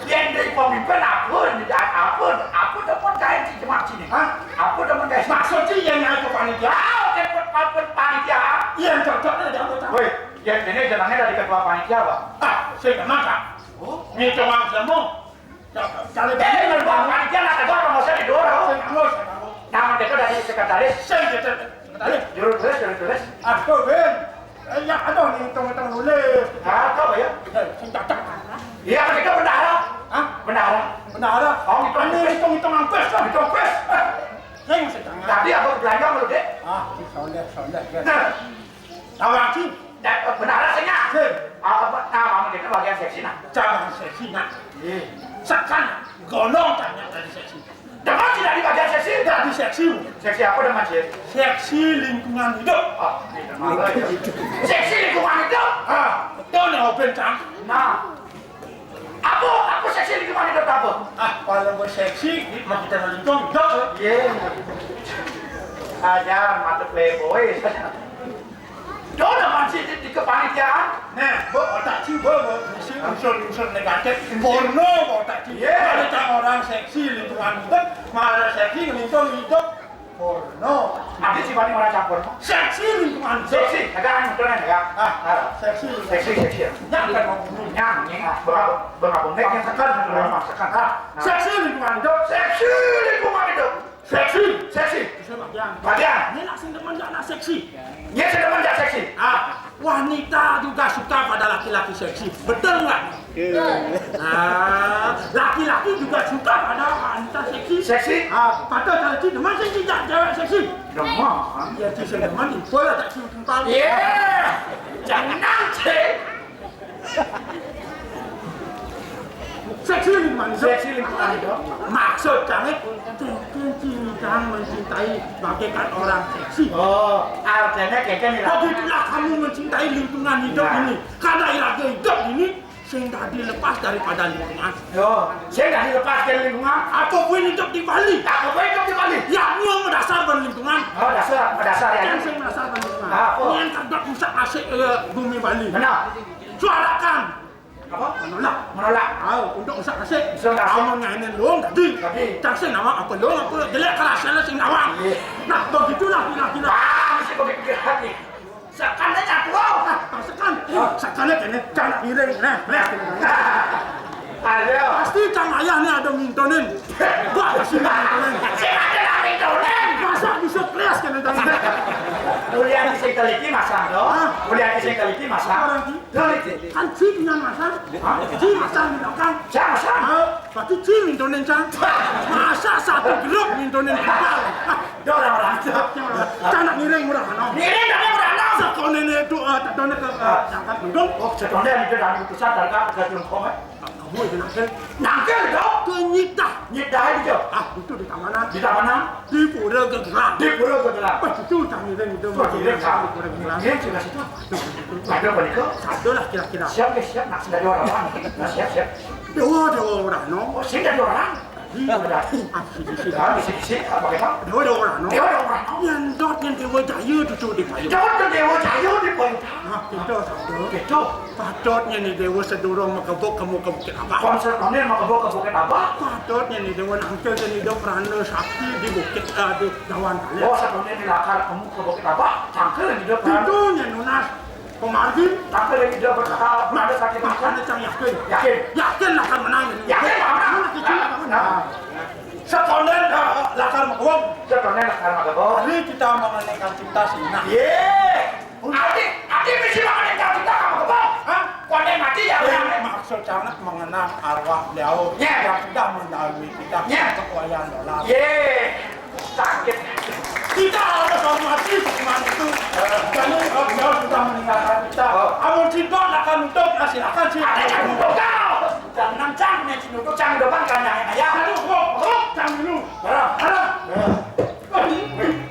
Yang jadi pemimpin aku, yang jadi apa, apa demen kayak di jemaat sini, ha? Apa demen kayak maksud sih yang naik ke panitia? Ah, oke, pun, pun panitia. Yang cocok ada anggota. Woi, yang ini jenengnya dari ketua panitia, Pak. Ah, saya kenal, Pak. Oh, ini cuma semua. Kalau eh, kalau panitia nak tegur, mau saya tidur, oh. Saya tahu, saya tahu. Nama kita dari sekretaris. Saya sekretaris. Juru tulis, juru tulis. Aduh, Ben. Eh, ya, aduh, nih, hitung-hitung nulis. Ah, apa ya? Eh, saya cocok. Iya, kan itu bendahara. Bendahara. Bendahara. Oh, ngitung. Anu, ngitung-ngitung ampes lah. Ngitung ampes. Sing setengah. Tadi aku belanja sama lu, Dek. Ah, si soleh, soleh, kan. Nah. Tawang, sing. Nah, bendahara, sing, ya. Sing. Ah, apa, nah, kamu, Dek, bagian seksi, nah. Jangan seksi, nah. Iya. Sekan, golong tanya dari seksi. Demen sih dari bagian seksi. Dari seksi. Seksi apa demen sih? Seksi lingkungan hidup. Ah, ini demen. Seksi lingkungan hidup. Ah, betul nih, Oben, Cang. Nah. Apa, apa seksi lingkungan hidup apa? Ah, kalau mau seksi, ini mah kita lingkungan hidup. Iya. Aja mata playboy. Dona masih di, di kepanitiaan. Nah, bu, otak si, bu, bu, isi unsur-unsur negatif. Porno, bu, otak si. Iya. Ada orang seksi lingkungan hidup, malah seksi lingkungan hidup. Porno. Nanti si Bani mana campur? Seksi lingkungan hidup. Seksi, ada anu, keren, ya. Ah, ah, seksi. Seksi, seksi, ya. Yang kan mau bunuh. Yang, yang, ah, bengap-, bengap-bengap yang tekan, tekan. Ah, nah. Seksi lingkungan hidup. Seksi lingkungan hidup. Seksi. Seksi. Bisa bagian. Bagian. Ini nak sing demen jak nak seksi. Iya, sing demen jak seksi. Ah, wanita juga suka pada laki-laki seksi. Betul nggak? Betul. Ah, laki-laki juga suka pada wanita seksi. Seksi. Ah, pada seksi demen sing tidak cewek seksi. Demen. Ya, sing demen, boleh tak cium kembali. Iya. Jangan sih. Seksi lingkungan hidup. Seksi lingkungan hidup. Maksud kami, Keken Cingcang mencintai bagaikan orang seksi. Oh, artinya Keken ini. Begitulah kamu mencintai lingkungan hidup ini. Karena iraga hidup ini sing dadi lepas daripada lingkungan. Yo, sing dadi lepas dari lingkungan. Apa kuwi hidup di Bali? Apa kuwi hidup di Bali? Ya, nyuwun mendasar ban lingkungan. Oh, dasar, mendasar ya. Yang sing mendasar ban lingkungan. Apa? Yang terhadap rusak asik, eh, bumi Bali. Benar. Suarakan. Apa? Menolak. Menolak. Ah, untuk rusak asik. Rusak asik. Amun ngene lho, dadi. Dadi. Cang sing nawang apa lho, apa jelek kerasane sing nawang. Iya. Nah, begitulah kira-kira. Ah, mesti begitu hati. Sekan aja tuh. Ah, sekan. Ah. Sekan aja nih, jangan miring. Nah, nah. Ayo. Pasti cang ayah nih ada mintonin. Wah, pasti mintonin. Sing ada lah mintonin. Masa bisa kelas kena tanya. Kuliah di sing teliti masa, loh. Hah? Kuliah di sing teliti masa. Orang di Kan si punya masa. Hah? Si masa di belakang. Siapa, siapa? Ah, berarti si mintonin, Cang. Masa satu grup mintonin kita? Dia orang-orang. Cang nak ngiring murah, no? Ngiring tapi murah, no? Sekonene itu, eh, tadone ke, eh, angkat gendong. Oh, sekonene itu dari utusan dari ke Tiongkok, eh? Kamu itu nangkil. Nangkil, dong. Ke nyitah. Nyitah itu, Jo. Ah, itu di tamanan. Di tamanan? Di pura gegeran. Di pura gegeran. Wah, itu cang ngiring itu. Wah, ngiring, Cang. Di pura gegeran. Ngiring juga situ. Ada apa nih, kok? Satu lah kira-kira. Siap, guys, siap. Nah, sudah dua orang. Nah, siap, siap. Dewa, Dewa Urano. Oh, sini ada orang. Iya, udah. Ah, sini, sini. Ah, sini, sini. Apa kita? Dewa, Dewa Urano. Dewa, Dewa Urano. Yang dot yang Dewa Jaya cucu di Bayu. Dot yang Dewa Jaya di Bayu. Nah, kita satu. Kita. Patutnya nih Dewa sedurung makebuk kamu ke Bukit Abah. Konsep kami makebuk ke Bukit Abah. Patutnya nih Dewa nangkil nih Dewa Prana Sakti di Bukit, eh, di Dawan Kali. Oh, satunya di lakar kamu ke Bukit Abah. Cangkil nih Dewa Prana. Itu nih nunas. Pemargi. Tapi lagi dia berkata, ada sakit makan. Ada cang yakin. Yakin. Yakin akan menang ini. Yakin menang. Menang, yakin menang. Nah. Sekonden, eh, lakar magawang. Sekonden lakar magawang. Hari kita mengenaikan cinta sih. Nah. Ye. Ati, ati mesti mengenaikan cinta kamu kebang. Hah? Konden mati ya, eh, orang. Maksud sangat mengenang arwah beliau, ya, yang sudah mendahului kita, ya, ke Wayan Dolar. Ye. Sakit. Kita harus hormati seniman itu. Jadi, kalau beliau sudah meninggalkan kita, oh, amun cinta akan nutup, ya silakan sih. Ada yang nutup kau. Jangan cang, nih, nutup cang depan kandangnya ayah. Aduh, kok, kok, cang dulu. Barang, barang.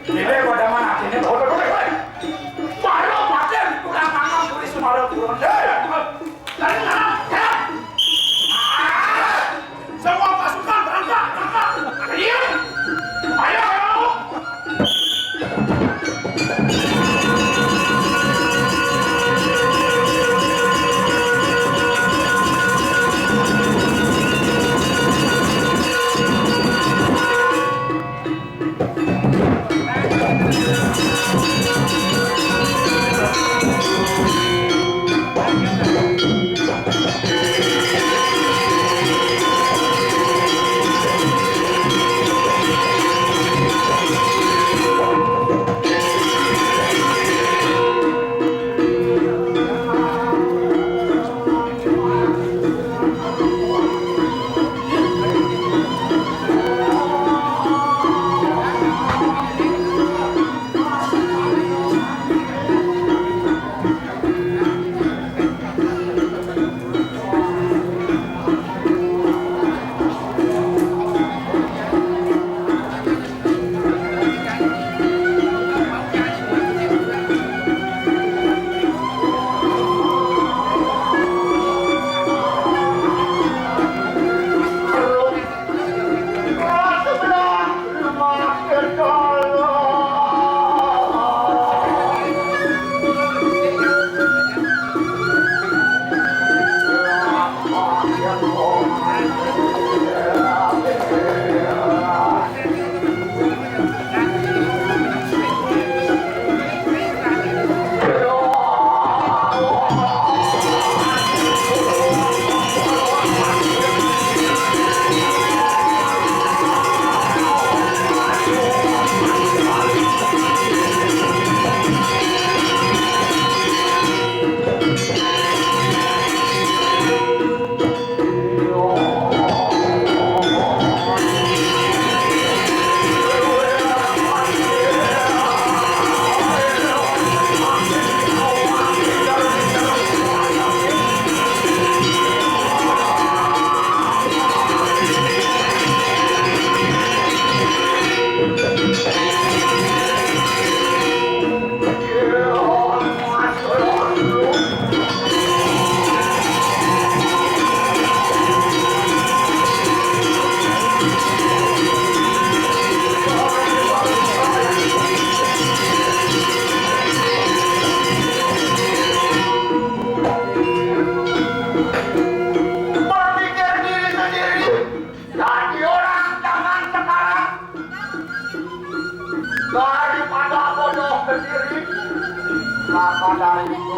Ini pada mana? Ini pada mana? Baru pakai tulang tangan tulis semua turun. Hei, dari mana? Ya. Semua pasukan berangkat, berangkat. Iya. Ayo, ayo.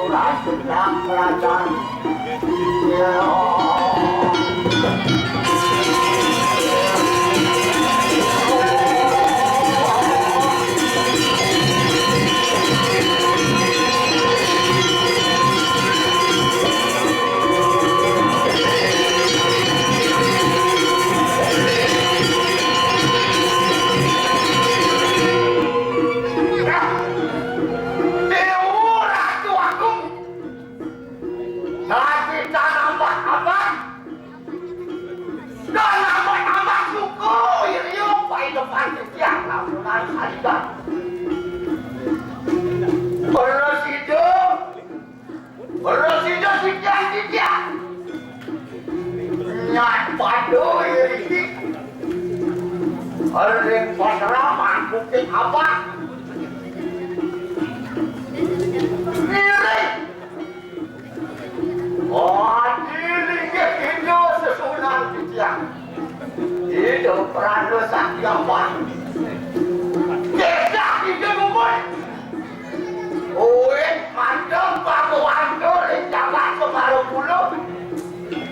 Senang kerajaan. Dewa Ratu Agung. Tapi tak nampak apa. Dan nampak-nampak suku iriu pai depan titiang lamunan saligan. Beres hidup. Beres hidup titiang-titiang. Nyat padu iri. Ering pasrah mangkukin apa? Iri. Oh, dilinggih Indo sesunan titiang. Indo Pranda Satyama. Gesah Indo Gumun. Uwit manteng Bhagawan ring jagat Semarapula.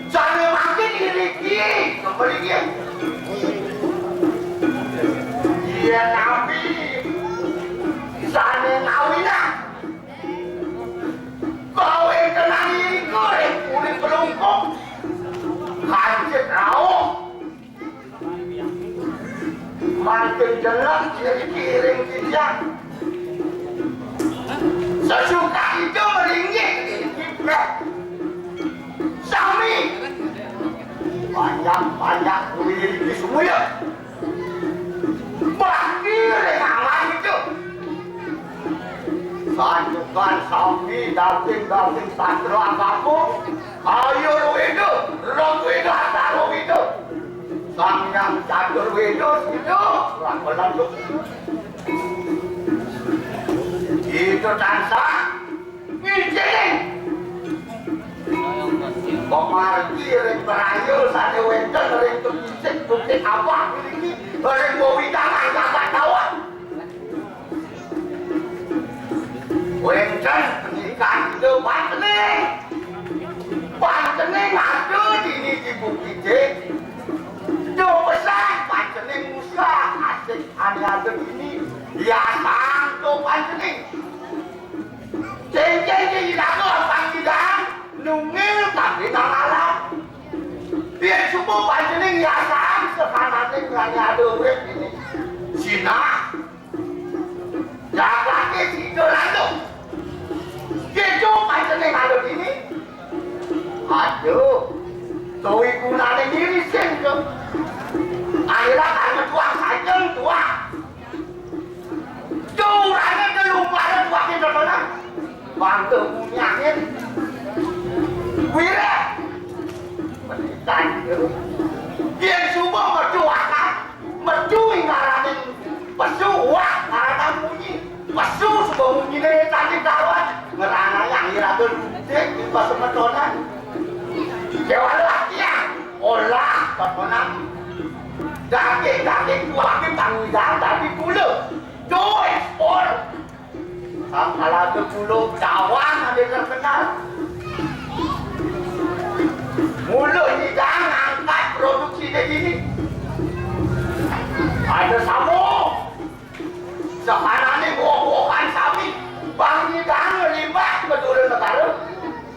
Sane mangkin iriki kemelingin. Yen napi sane ngawinang Kawéntenan irika ring Puri Klungkung, kancit rauh. Mangkin jelék iriki ring titiang. Sesuka ida malinggih ring kiprah. Sami banyak-banyak kuwi iriki semula. Bakti ring alam itu. Santukan sami daging-daging sastra agama, ayurweda, rig weda, atarweda. Sang Hyang Catur Weda sida ramelan. Itu tansah Ngincing. Pamargi ring praya sane wenten ring tukisik tukik abah puniki, ring wewidangan jagat Dawa. Wenten pendidikan ida pantening. Pantening ada dini di bukite. Duh pesan pantening musah asik ane ada dini. Yasang duh pantening. Cengceng ke iraga pangidang nungil kabinang alam. Yen suba pancening yasang sesananing ngrani ada urip dini. Sinah. Jagate sida lantung. Keto pancening ada dini. Aduh. Tuwi gunane ngirisin to. Akhirnya kan metuang sajeng tuah. Durane kelumpane tuwake dodonan. Bangga munyahin. Wire. Pendidikan itu. Yen suba metu akal, metu ing ngaraning pesu, wah, ngaranan munyi. Pesu suba munyine cantik kawan. Ngeranayang iraga lutik ing pasemetonan. Kewala tiang olah petonan. Daging-daging kuwagin kang widang dadi gula. Duh, ekspor. Kang kalaga gula cawan ada terkenal. Mula nyidang ngangkat produksi daging ini. Ada sama. Sakanane woh-wohan sami, pang nyidang limbah Madura negara,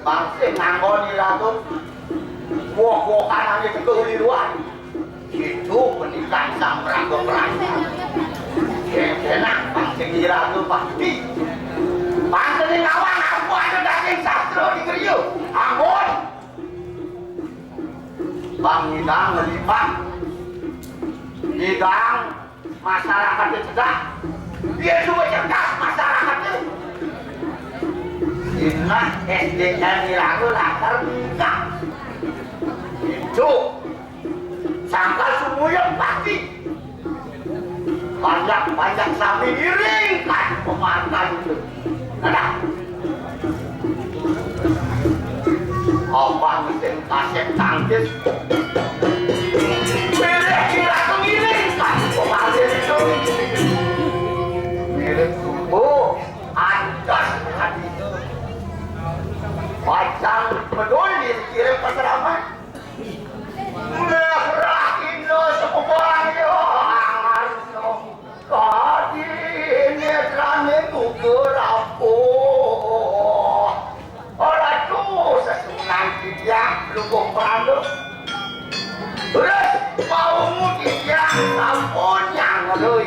pang sing nganggoni lagu woh-wohan ane teka uli luar. Itu pendidikan sang prangga-prangga. Kenak pang sing iraga pasti. Pang sing ngawang aku ada daging sastra di griya. Ampun. Pang nyidang limbah. Nyidang Masarakat itu cerdas. Dia juga cerdas masarakat itu. Inah S D M iraga lantar bingkang. Itu sangkal sumuyung pasti. Banyak-banyak sami ngiring kan pemarkan itu. Nah, abang sing kasep tangkis. Pilih kira kemiring kan pemarkan itu. Mirip sumbu, antas hati. Terus, mau titiang sampun nyang ngeluh.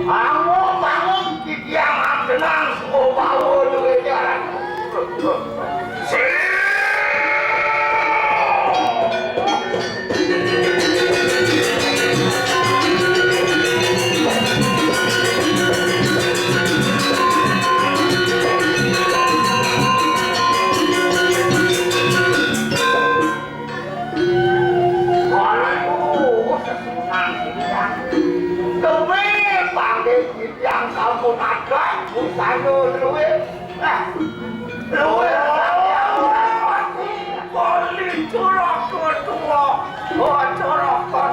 Bangun, bangun, titiang agenang, bawa duitnya. Waduh, sesunan titiang. Demi panggih titiang sampun agak, busana luwih. Nah, luwih. Kali curah kedua, oh, curah kedua.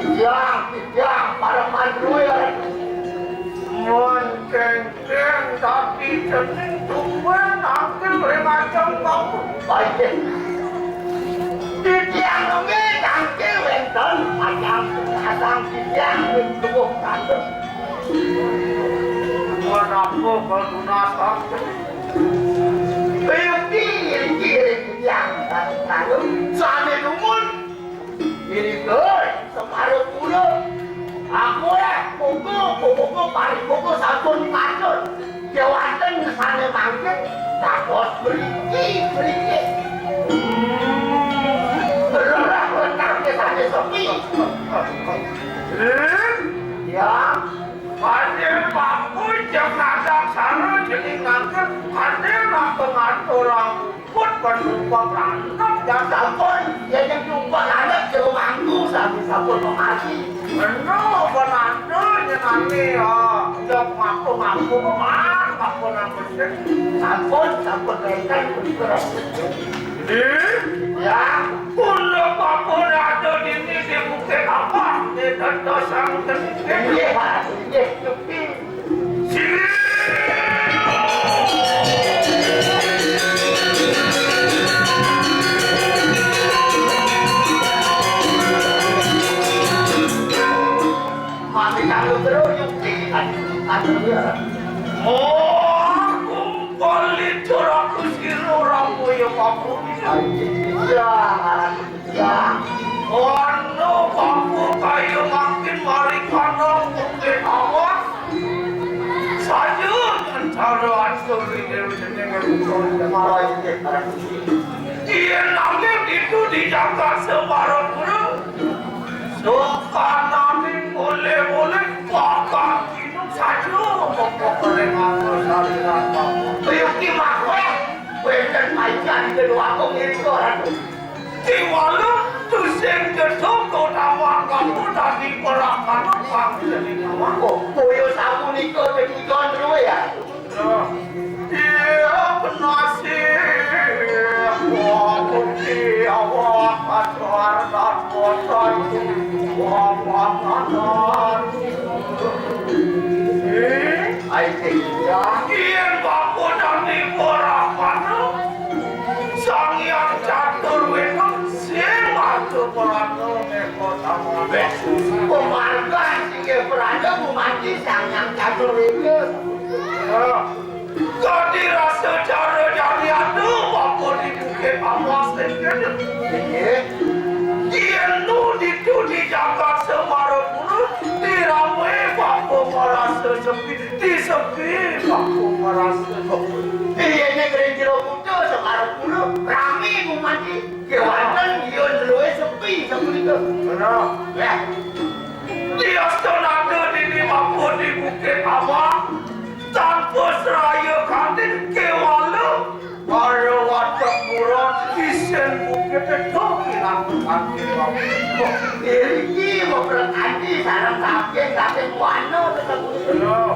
Titiang, titiang, pareman luwih. Mun Keng tapi cening tumbén nangkil ring ajeng bau. Baik. Titiang nggih nangkil wénten ajang asang titiang ring tubuh tandus. Menapa kalunasan? Kayakti ring titiang tandus. Sané dumun. Irika, Semarapura. Aku ya, kuku, kuku, paling kuku sampun matur. Kéwanten sané mangkin, dados mriki, mriki. Berorah letaknya sané sepi. Eh? Ya. Kanjeng Paku jeng nadak sara jening nangkep, kanjeng nang pengatur Pun penumpang lantak ya sampun, ya yang numpang lantak jero mangku sami sampun memaji. Bener penanda nyenani ya, ya ngaku-ngaku man, ngaku nang bener. Sampun, sampun, baikan, bener. Ih, ya, pun apa pun ada di sini di Bukit Apas, di Desa Sangken. Iya, Pak, iya, tapi Mati kanggo terus, yuk, aduh, aduh, ya. Oh, kumpul itu raku siro ramu ya, Pak Budi. Iya, iya. Ono bangku kayu makin mari kana mungkin awas. Saja antara asuri dewi jenengan. Yen nanging itu di jagat Semarapura, sukananing oleh-oleh bakal minum saja pokok oleh mangga saliran bangku. Yuki makwe, wenten macan di kedua kong itu, Ratu. Tiwala tusing jedha kotawang kamu dadi pelaksana pangsening awak. Oh, kaya sapunika tetujon terus ya. Nah, iya penasih, wong kunci awak ajar dan kotor. Wong makanan. Eh? Ayo, ya. Yen bapa dadi ora manut, Sang Hyang Catur Wétan sing ngatur prana meka tawang. Wéh, pemargan singgih prana gumanti Sang Hyang Catur Wétan. Ya. Dadi rasa cara jani adu, apa di Bukit Amas sing kene. Inggih. Yen nu ditu di jagat Semarapura, dirame bapa marasa sepi. Di sepi bapa marasa. Iyene kering jero kuda Semarapura rame gumanti. Kewanten yun luwih sepi sapunika. Bener. Ya. Di astana dini bapa di Bukit Awak, tanpa seraya kantin kewala. Para watek pura isin bukit itu ilang kantin bapa. Iriki beberkati sareng saking saking wana tetep. Bener.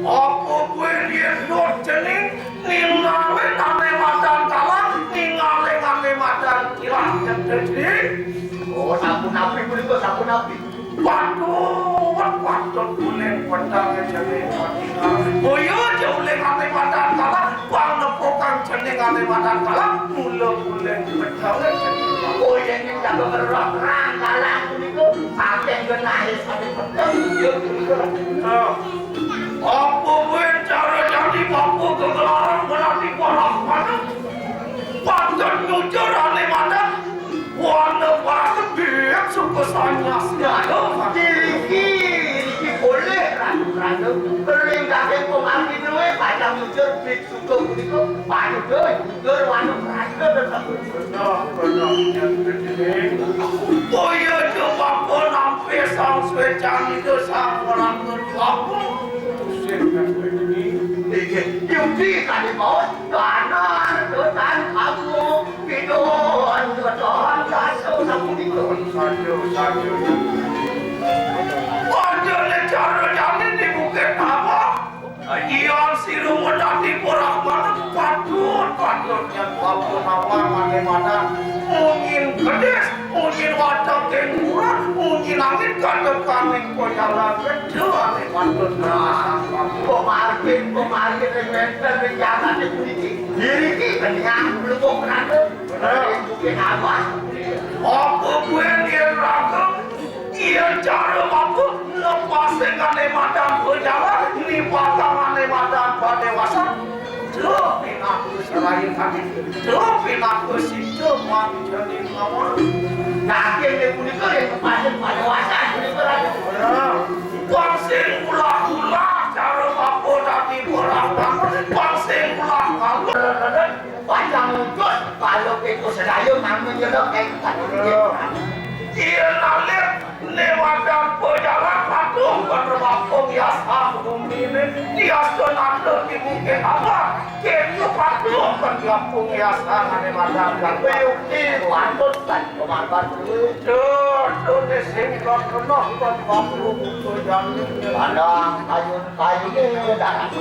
Apa kuwi yen dot jening Ningali ane madan kalah, ningali ane madan kilah nyedhedhi. Oh, sampun napi punika, sampun napi? Patut, patut uling pedang jane madan kalah. Boyo aja uling ane madan kalah, Kami makan kalah, mula-mula pecah. Oh, yang ini jaga berang, kalah punika. Saking genahe saking pecah. Nah, apa kuwi cara jani bapa kegelaran berarti bola mana? Patut jujur ane madan. Wana parak biak suka sanyas. Nah, iki, iki boleh ratu-ratu. Kering daging pemangkin luwe, padang jujur, bik suka punika. Padha jujur, wana parak tetep. Benar, benar, yang penting. Oh iya, coba pun nampi sang swecang itu sang orang kedua. Pusing, yang penting. Iki, yudi kali mawon, kanan, dotan, kamu. Pidun, Tuhan, Tuhan, Tuhan, Tuhan. Saja, saja. Waduh, le cara jamin di Bukit Tabak. Iya, si Rumun dadi porak banget. Patut, patut, yang bapa nawang ane madan. Mungkin gedis, mungkin wadah kengkuran, mungkin angin kadekaning koyalan. Aduh, ane patut. Nah, pemargin, pemargin yang wenten ring jagate puniki. Diriki kenyang mlebok ratu. Bener. Mungkin apa? Apa kuwi yen raga? Yen cara apa? Lepas tengane madan pejalan, lipat tangane madan padewasan. Duh, pinaku serahin hati. Duh, pinaku situ manjadi mawon. Nah, yen punika yen lepas padewasan punika, Raden. Bener. Pang sing ulah-ulah cara apa dadi ora bangun, pang sing ulah-ulah. Pacang wujud, kalau kita sedaya mangga nyelek ing Iya, nalir lewatan pejalan patung berwakung yasang bumine, yasa nanda di Bukit Abah, kene patung berwakung yasang ane madan. Tapi yukti, patut kan komandan. Tuh, tuh, di sing kena kan waktu butuh jamin. Padang kayu, kayu ini darah.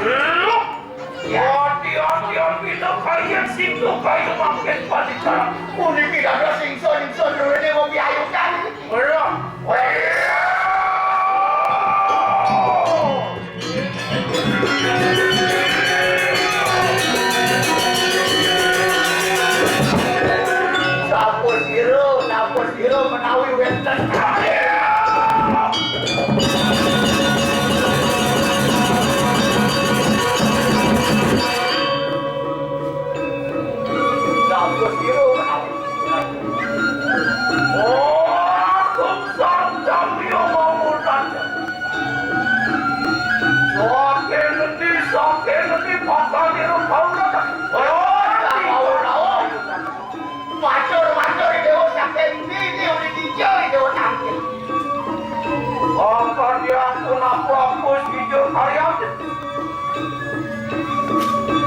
Lu Ati-ati pina kaya sing kaya mangkin panicara. Puniki dados ingsun, ingsun rene ngopi ayukan. Ora. Sampun sira, sampun sira menawi wenten. Matur, matur, Dewa, saking niki uli dijai, Dewa, tangkil. Angkadian punapa Gus Wijaya Karya?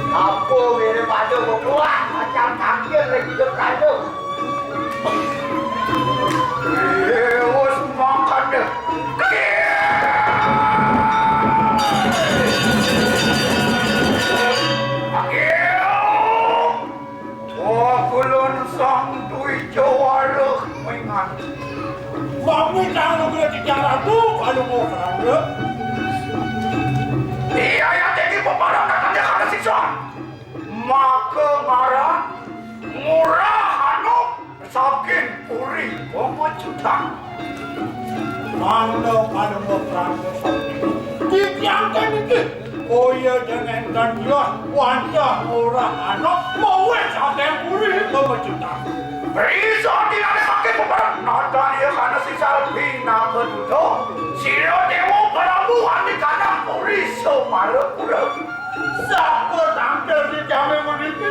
Apa mirip pada bebuah macam tangkil lagi hidup raja. Dewa, semangat deh. Ayo. Oh, kulun sang duwe jawara mengan. Mami kang luwih dicaraku kalau mau kerangga. Iya, ya, jadi peparangan dia kada sisa. Maka ngaran Ngurah Anu saking Puri Pamecutang. Mangda panemba prangga sakti. Titiang ten iki. Kaya den enten yos wantah ora ana mawit saking puri kemecutan. Risa tinane makin beberep nata iya kana sisal pinaka duta. Sira dewa prabu andi kanang puri Semarapura. Sapa tangkil di jame mriki?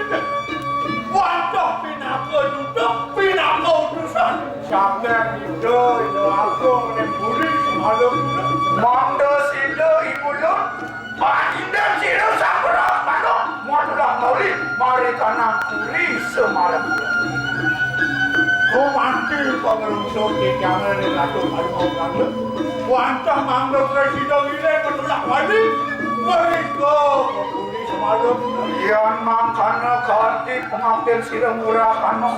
Wantah pinaka duta, pinaka utusan. Sampun ida, ida agung ning puri semalam. Mangda sida ibu lur, panindang sira sampun manuk, matulah mauli, mari kanang puri semalam. Gumanti pangrungso titiange ring Ratu Palungguh Prangga. Wantah mangda prasida ngiring ketulak wali, mrika ka puri semalam. Yan mangkana kanti pangaptil sira murah ana,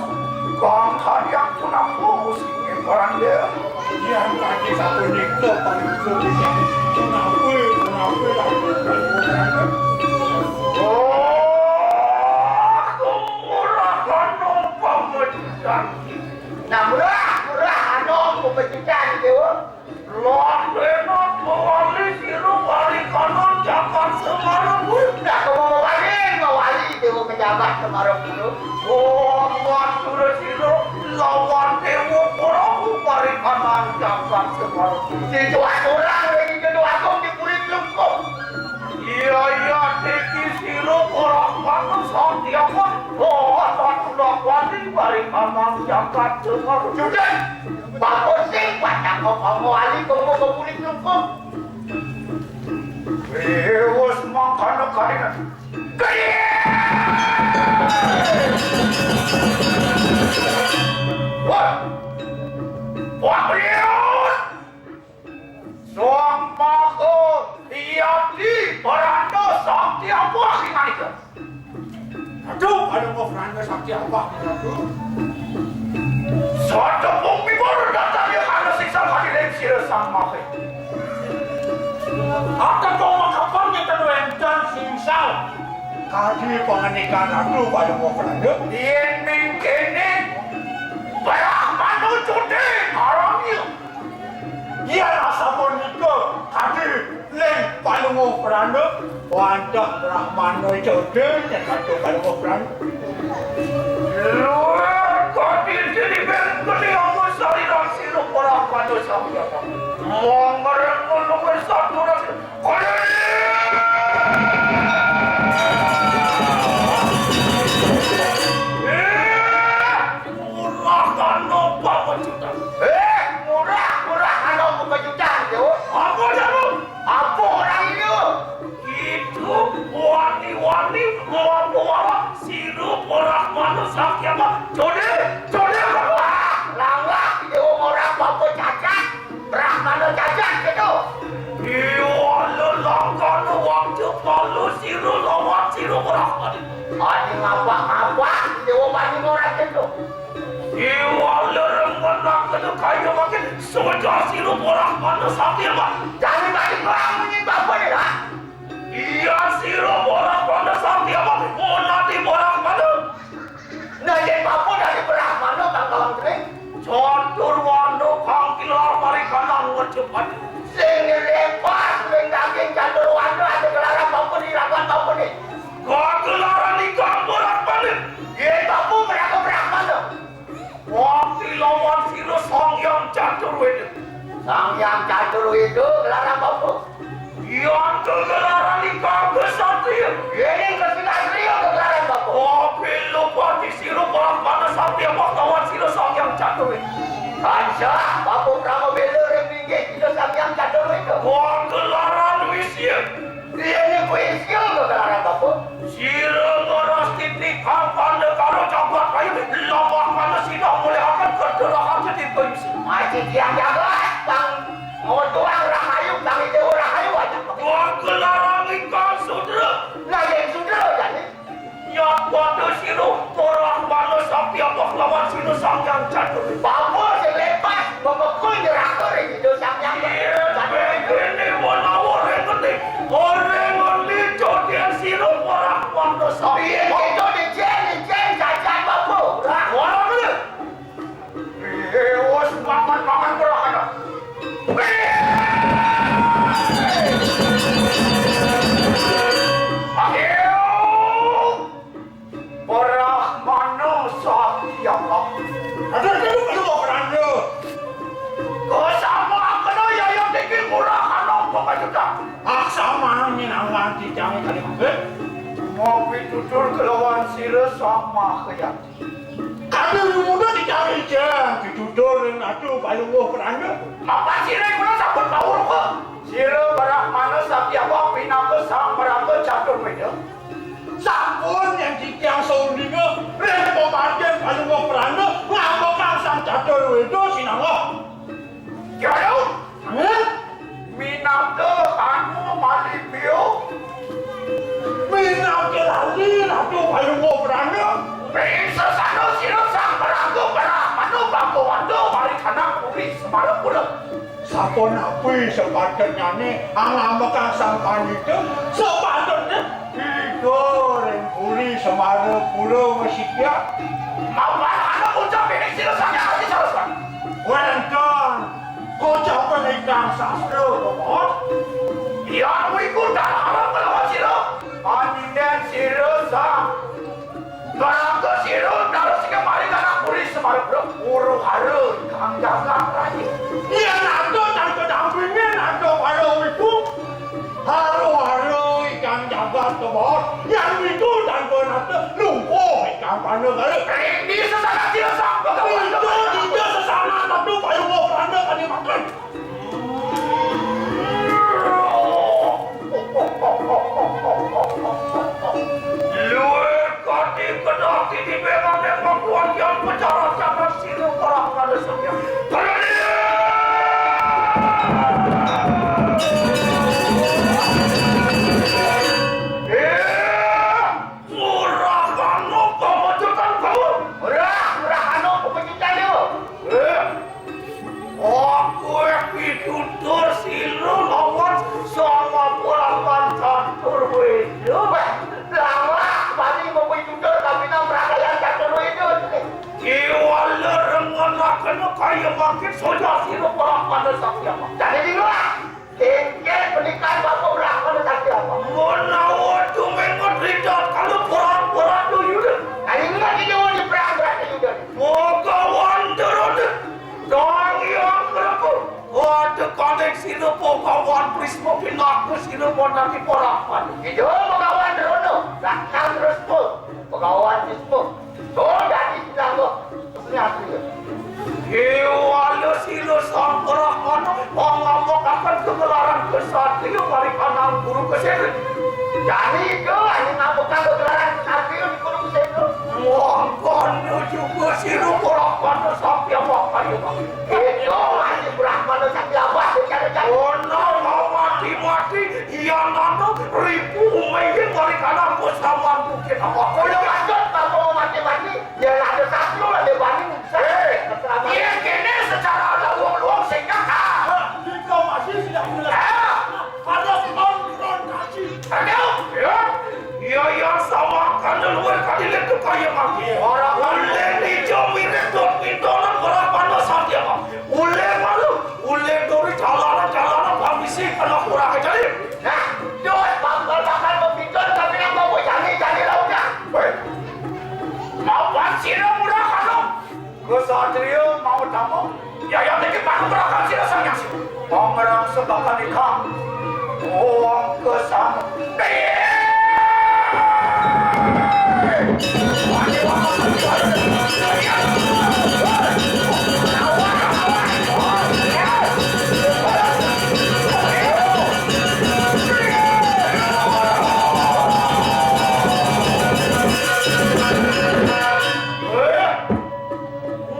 kang kadiang punapa sing paranda. Yan kanti sapunika pangrungso titiange, punapa, punapa, Ratu Palungguh Prangga. Oh, Jagat Semara Kuno. Oh, matur sira lawan Dewa Kurawa paring kanang jagat Semara. Situ aturan ring Ida Agung di Puri Klungkung. Iya, iya, tiki sira ora manut Sang Hyang Widi. Oh, aturan paring kanang jagat Semara. Sudah. Bagus sing pacang kok kamu ali kamu ke Puri Klungkung. Eh, wis mangkana kalian. Wah! Wah, Brius! Sang Maha Yadi Pranda Sakti apa sing anika? Aduh, aduh, mau Pranda Sakti apa, aduh? Sadepung pipur datang ya karena sisa kali lem sira Sang Maha. Apa kau makapan ngeten wenten singsal? Kadi pangandikan Ratu Palungguh Pranda. Yen mengkene, Brahmana cuti haramnya. Yen asapunika kadi ning Palungguh Pranda, wantah Brahmana cuti ning Ratu Palungguh Pranda. Luar kadi diri ben kene amun sari rasi rupa Brahmana samyama. Monggo luwih satu rasi Murah kano pamecutan. Eh, murah, murah kano pamecutan, Dewa. Apa, Dewa? Apa orang itu? Itu wani-wani mampu awak sirup orang manusia kiamat. Jode, jode, wah, lawak, Dewa, orang apa cacat. Brahmana jajan gitu. Iya, lelangkana waktu palu sira lawan sira Brahmana. Adi ngapa-ngapa, Dewa Bani ora gitu. Iya, lelangkana kaya makin semenjak sira Brahmana sampai apa? Jangan bagi orang menyembah boleh lah. Iya, sira Brahmana sampai apa? Monati Brahmana. Nah, yen papan dadi Brahmana kang Kawang Kering. Catur Wanda kang kilar parikanan ngejepati. Sing lepas ring daging Catur Wanda ada gelaran papan di rapat papan ni. Kagelaran ikang Brahmana. Yen papan mereka Brahmana. Wati lawan sira Sang Hyang Catur Weda. Sang Hyang Catur Weda gelaran papan. Yan kegelaran ing kagesatria. Yen ing kesatria kegelaran Bapa. Apabila pati sira Brahmana Satya Bhagawan sira Sang Hyang Catur Weda. Tansah Bapa Pramabela ring linggih Ida Sang Hyang Catur Weda. Kegelaran Wisya. Yen ing Wisya kegelaran Bapa. Sira ngeras titi kang pandha karo jagat rayu, lamah mana sida mulihaken kederahan setipe isi. Masih tiang jagat, Bang. Mau tuang rahayu, Bang, itu rahayu aja. Dua gelaran ingkang sudra. Nah, yang sudra, jani. Nyat pada sira, porah mana sakti apa lawan sira Sang Hyang Catur. Bapa sing lepas, memekul neraka ring Ida Sang Hyang Catur. Iya, begini menawa ring ngendi. Ora ngendi codyan sira ora kuwasa. Piye to dicen, dicen jajan Bapa? Ora, ora ngene. Piye wis mangan-mangan ora ana. Ayo. Brahmana Satyama. Aduh, aduh, aduh, Brahmana. Kosama kena yayang tinggi murah ana pembajutan. Aksamana minangan tijang kali mangke. Mau pitutur kelawan sira sama kayati. Kami muda dicari jeng pitutur ring Ratu Palungguh Pranda. Apa sira guna sabut bau rupa? Sira Brahmana Satyama pinaka sang Brahma Catur Weda. Sampun yang titiang saundinga ring pamargin Palungguh Pranda ngambekang sang Catur Weda sinangah. Jauh. Amin. Minangka anu malibio. Minangka lali Ratu Palungguh Pranda. Ring sesana sira sang Pranda Brahmana Bhagawanta Marikana Puri Semarapura. Sapunapi sepatutnyane angambekang sang pandita? Sepatutne Ida ring Puri Semarapura Masidya. Mapan anak ucap ini sira sami ati saraswan. Wenten kocapan ingkang sastra, Bapak. Iya, wiku dalam kelawan sira. Panyinden sira sang Mangka sira terus kembali ka nagari Semarang, Bro. Huru-hara ikang jagat rayi. Yen ado tanpa dampinge, ado para wibu. Huru-hara ikang jagat tebon. Yen wibu tanpa nata, lumpuh ikang panegara. Ringgi sesana sira sampo. Ida, ida sesana tentu payu Belanda kadi makan. Luwih kati kedati di bengane pangkuan yang pecarat jagat sira para pada setia. Eh, murah anu pemecutan kamu. Murah, murah anu pemecutan kamu. Eh, Aku pitutur sira lawan sama purapan catur weda. Wah, lawak bani mapitutur kabina prakayan catur weda. Kiwala rengenaken kaya mangkin soja sira purapan sakya. Jane di luar. Engkén penikan Bapa Brahmana Sakti Apa? Menawa tumingot ridat kala perang Bratayuda. Kali ingat di Jawa di perang Bratayuda. Bhagawan Darada. Sang Hyang Prabu. Wadekaning sira Bhagawan Brisma pinaka sira monang di perang. Ida Bhagawan Darada. Sang Hyang Brisma. Bhagawan Brisma. Tur dadi sinangga ksatria. Kéwala sira sang Brahmana pangamuk akan kegelaran ksatria mari kanang Kurukshetra. Jani ika ane ngamukang kegelaran ksatria di Kurukshetra. Mangkana juga sira Brahmana sampi awak kaya mangkin. Ida ane Brahmana sampi awak kaya mangkin. Ana mati-mati, yan ana ripu umaying mari kanang pusawan bukit awak. Kula maksud, Bapak mati-mati. Ya, lah, ada satu lah, dia bani. Eh, iya, kene secara luwung-luwung sing nyata. Hah, diplomasi sudah mulai. Ah. Harus konfrontasi. Aduh, ya. Iya, iya, sama kan luwih kadilit tuh kaya mangke. Ora oleh dijo mirip dot pintonan ora panas ati apa. Oleh malu, oleh duri jalanan-jalanan pamisi kena kurang ajar. Nah, dot bakal-bakal mepinton tapi nang bawa jani-jani lautnya. Weh, mapan sira murah kanu. Ksatria mau tamu. Ya, ya, niki panugrahan sira Sang Hyang Siwa. Pangrang sebakan ikang. Wong kesam.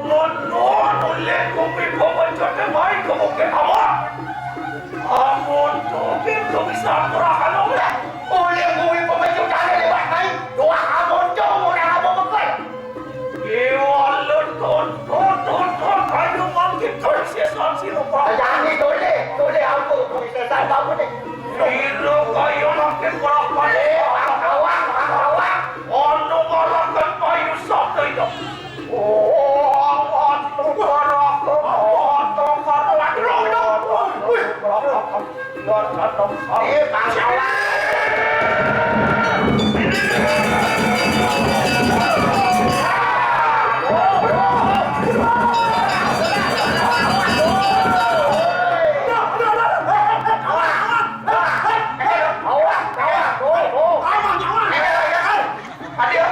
Menawa oleh kuwi pemecate mai ke Bukit Awak. Amun topir bisa murah kalau udah. Oleh kuwi pemecatane lewat mai. Doa amun jauh orang apa bekal. Iwala ton, ton, ton, ton, ayo mangkit koi sesan si rupa. Jangan ditoleh, toleh apa koi sesan kamu ni. Ira kaya mangkit berapa? Eh, orang awang, orang awang. Ono malah kan payu sabda itu.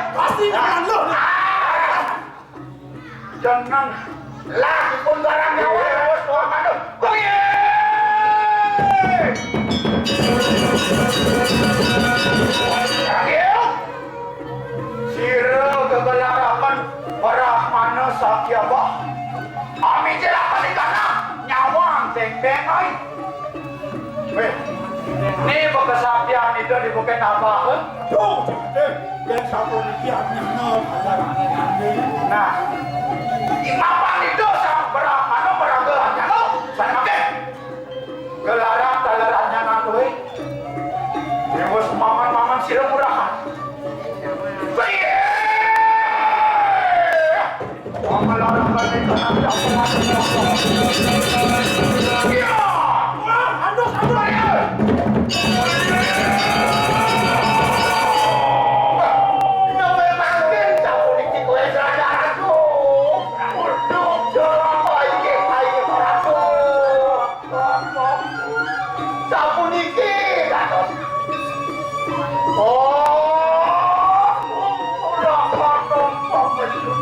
Pasti nyaman lu. Jeneng. Lah, dipun barang nyawa. Wis, wah, aduh. Kuwi. Ayo. Sira gegelaraken Brahmana Sakyabah. Ami jelakane kana nyawang sing bengai. Weh, ni bekesapian itu di Bukit Abah, eh? Duh, jete, yen sapuniki anyana malarane. Nah, di mapan itu sang Brahmana meraga anyana, sang makin. Gelaran talerannya nantuwe. Dewa semangan-mangan sira murahan. Weh!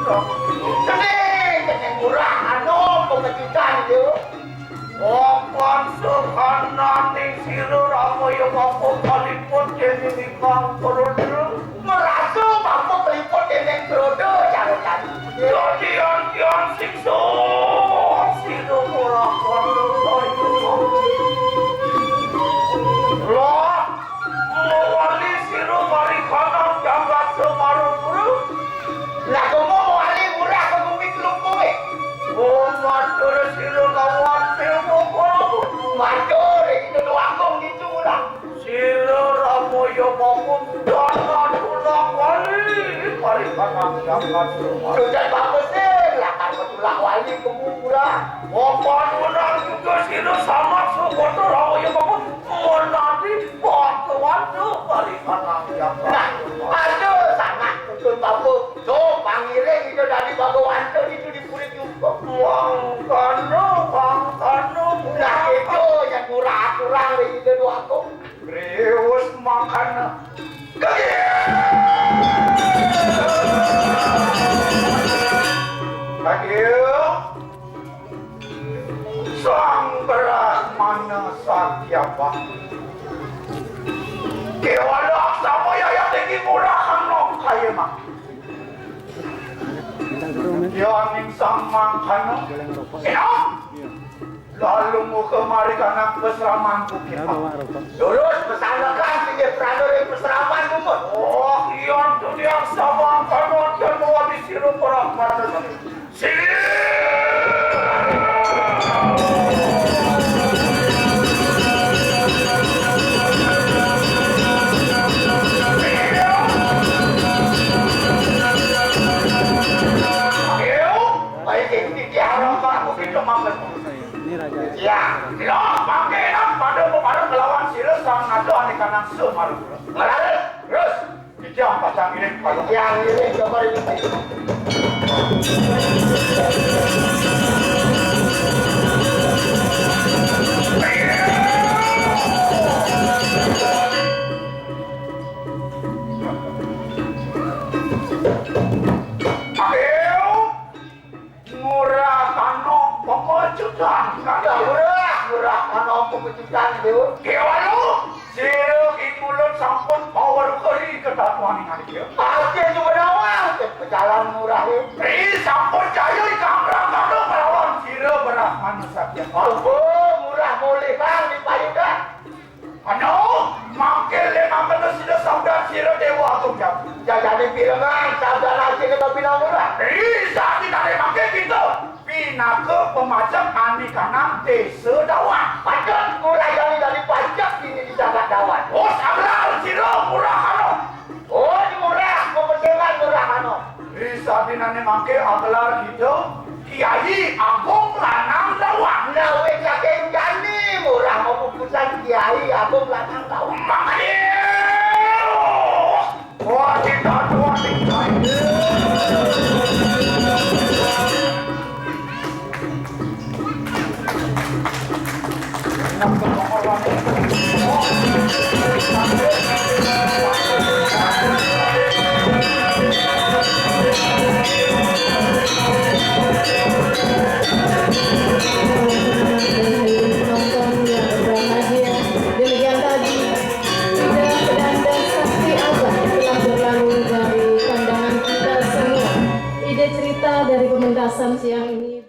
Kening, kening murah anu pengejutan itu. Apan sahananing sira Rama ya Bapa kaliput dening Ikang Perudra. Merasa Bapa kaliput dening Perudra cara tadi. Dadi antian siksa sira ora kono kaya. Lah, mawali sira marikanang jagat Semarapura. Lah, komo mawali murah ke bumi kelumpuhe. Oh, matur sira kawan, Prabu. Matur, itu doang kong gitu lah. Sira Ramaya Bapa dana tulang wali, marikanang jagat Semarapura. Sudah bagus, eh, lah kan tulak wali ke murah. Papan menang juga sira sanak sugata Ramaya Bapa menadi bantu-bantu marikanang jagat. Nah, aduh, sanak tuntun Bapa. So, pangiring itu dari Bapa Wanta itu di Puri Jumpa. Wangkana, wangkana. Nah, itu yang kurang-kurang dari itu dua aku. Riwus mangkana. Kagil! Kagil! Sang Brahmana Satyabakti. Kéwala sama yaya tinggi murah kang nom kaya mah. Ya ning sang mangkana. Enom. Lalu muka mari kanang pesraman bukit. Lurus pesanakan singgih prana ring pesraman bukit. Oh, iya, tu dia sama kanu dan mawali sira para mata. Sini. Ayo, baik ini dia orang baru kita makan. Ini raja. Ya, lo pakai nang pada pemarang ngelawan sira sang nado ane kanang Semarapura. Ngelarit, terus. Kijang pacang ngiring, kalau kijang ngiring, coba ini. Ayo. Ngurah ana pemecatan. Ya, ngurah, ngurah ana pemecatan, Déwa. Déwa lu, sira ing mulud sampun pawar keri ketatwaning adya. Pasti sumenawa, pecalan ngurah, ya. Ri sampun jaya ing kamrang karo nglawan sira Brahmana Satya. Oh, ngurah mulih, Bang, di payudan. Anu, mangke lemah kena sida sabdan sira Déwa Agung Jati. Jajane pirengang sabdan asine kabinang murah. Ri, sadi tadi mangke kita pinaka pemajak ane kanang desa Dawan. Patut murah jani dadi pajak dini di jagat Dawan. Oh, sablar sira murah anu. Oh, murah, kepentingan murah anu. Ri sadinane mangke agelar kita Kiai Agung Lanang Lawang. Nawe saking jani murah mapupusan Kiai Agung Lanang Lawang. Makanya. Wah, kita tuan tinggal. Penonton yang berbahagia, demikian tadi Ida Pedanda Sakti Abad telah berlalu dari pandangan kita semua. Ide cerita dari pementasan siang ini.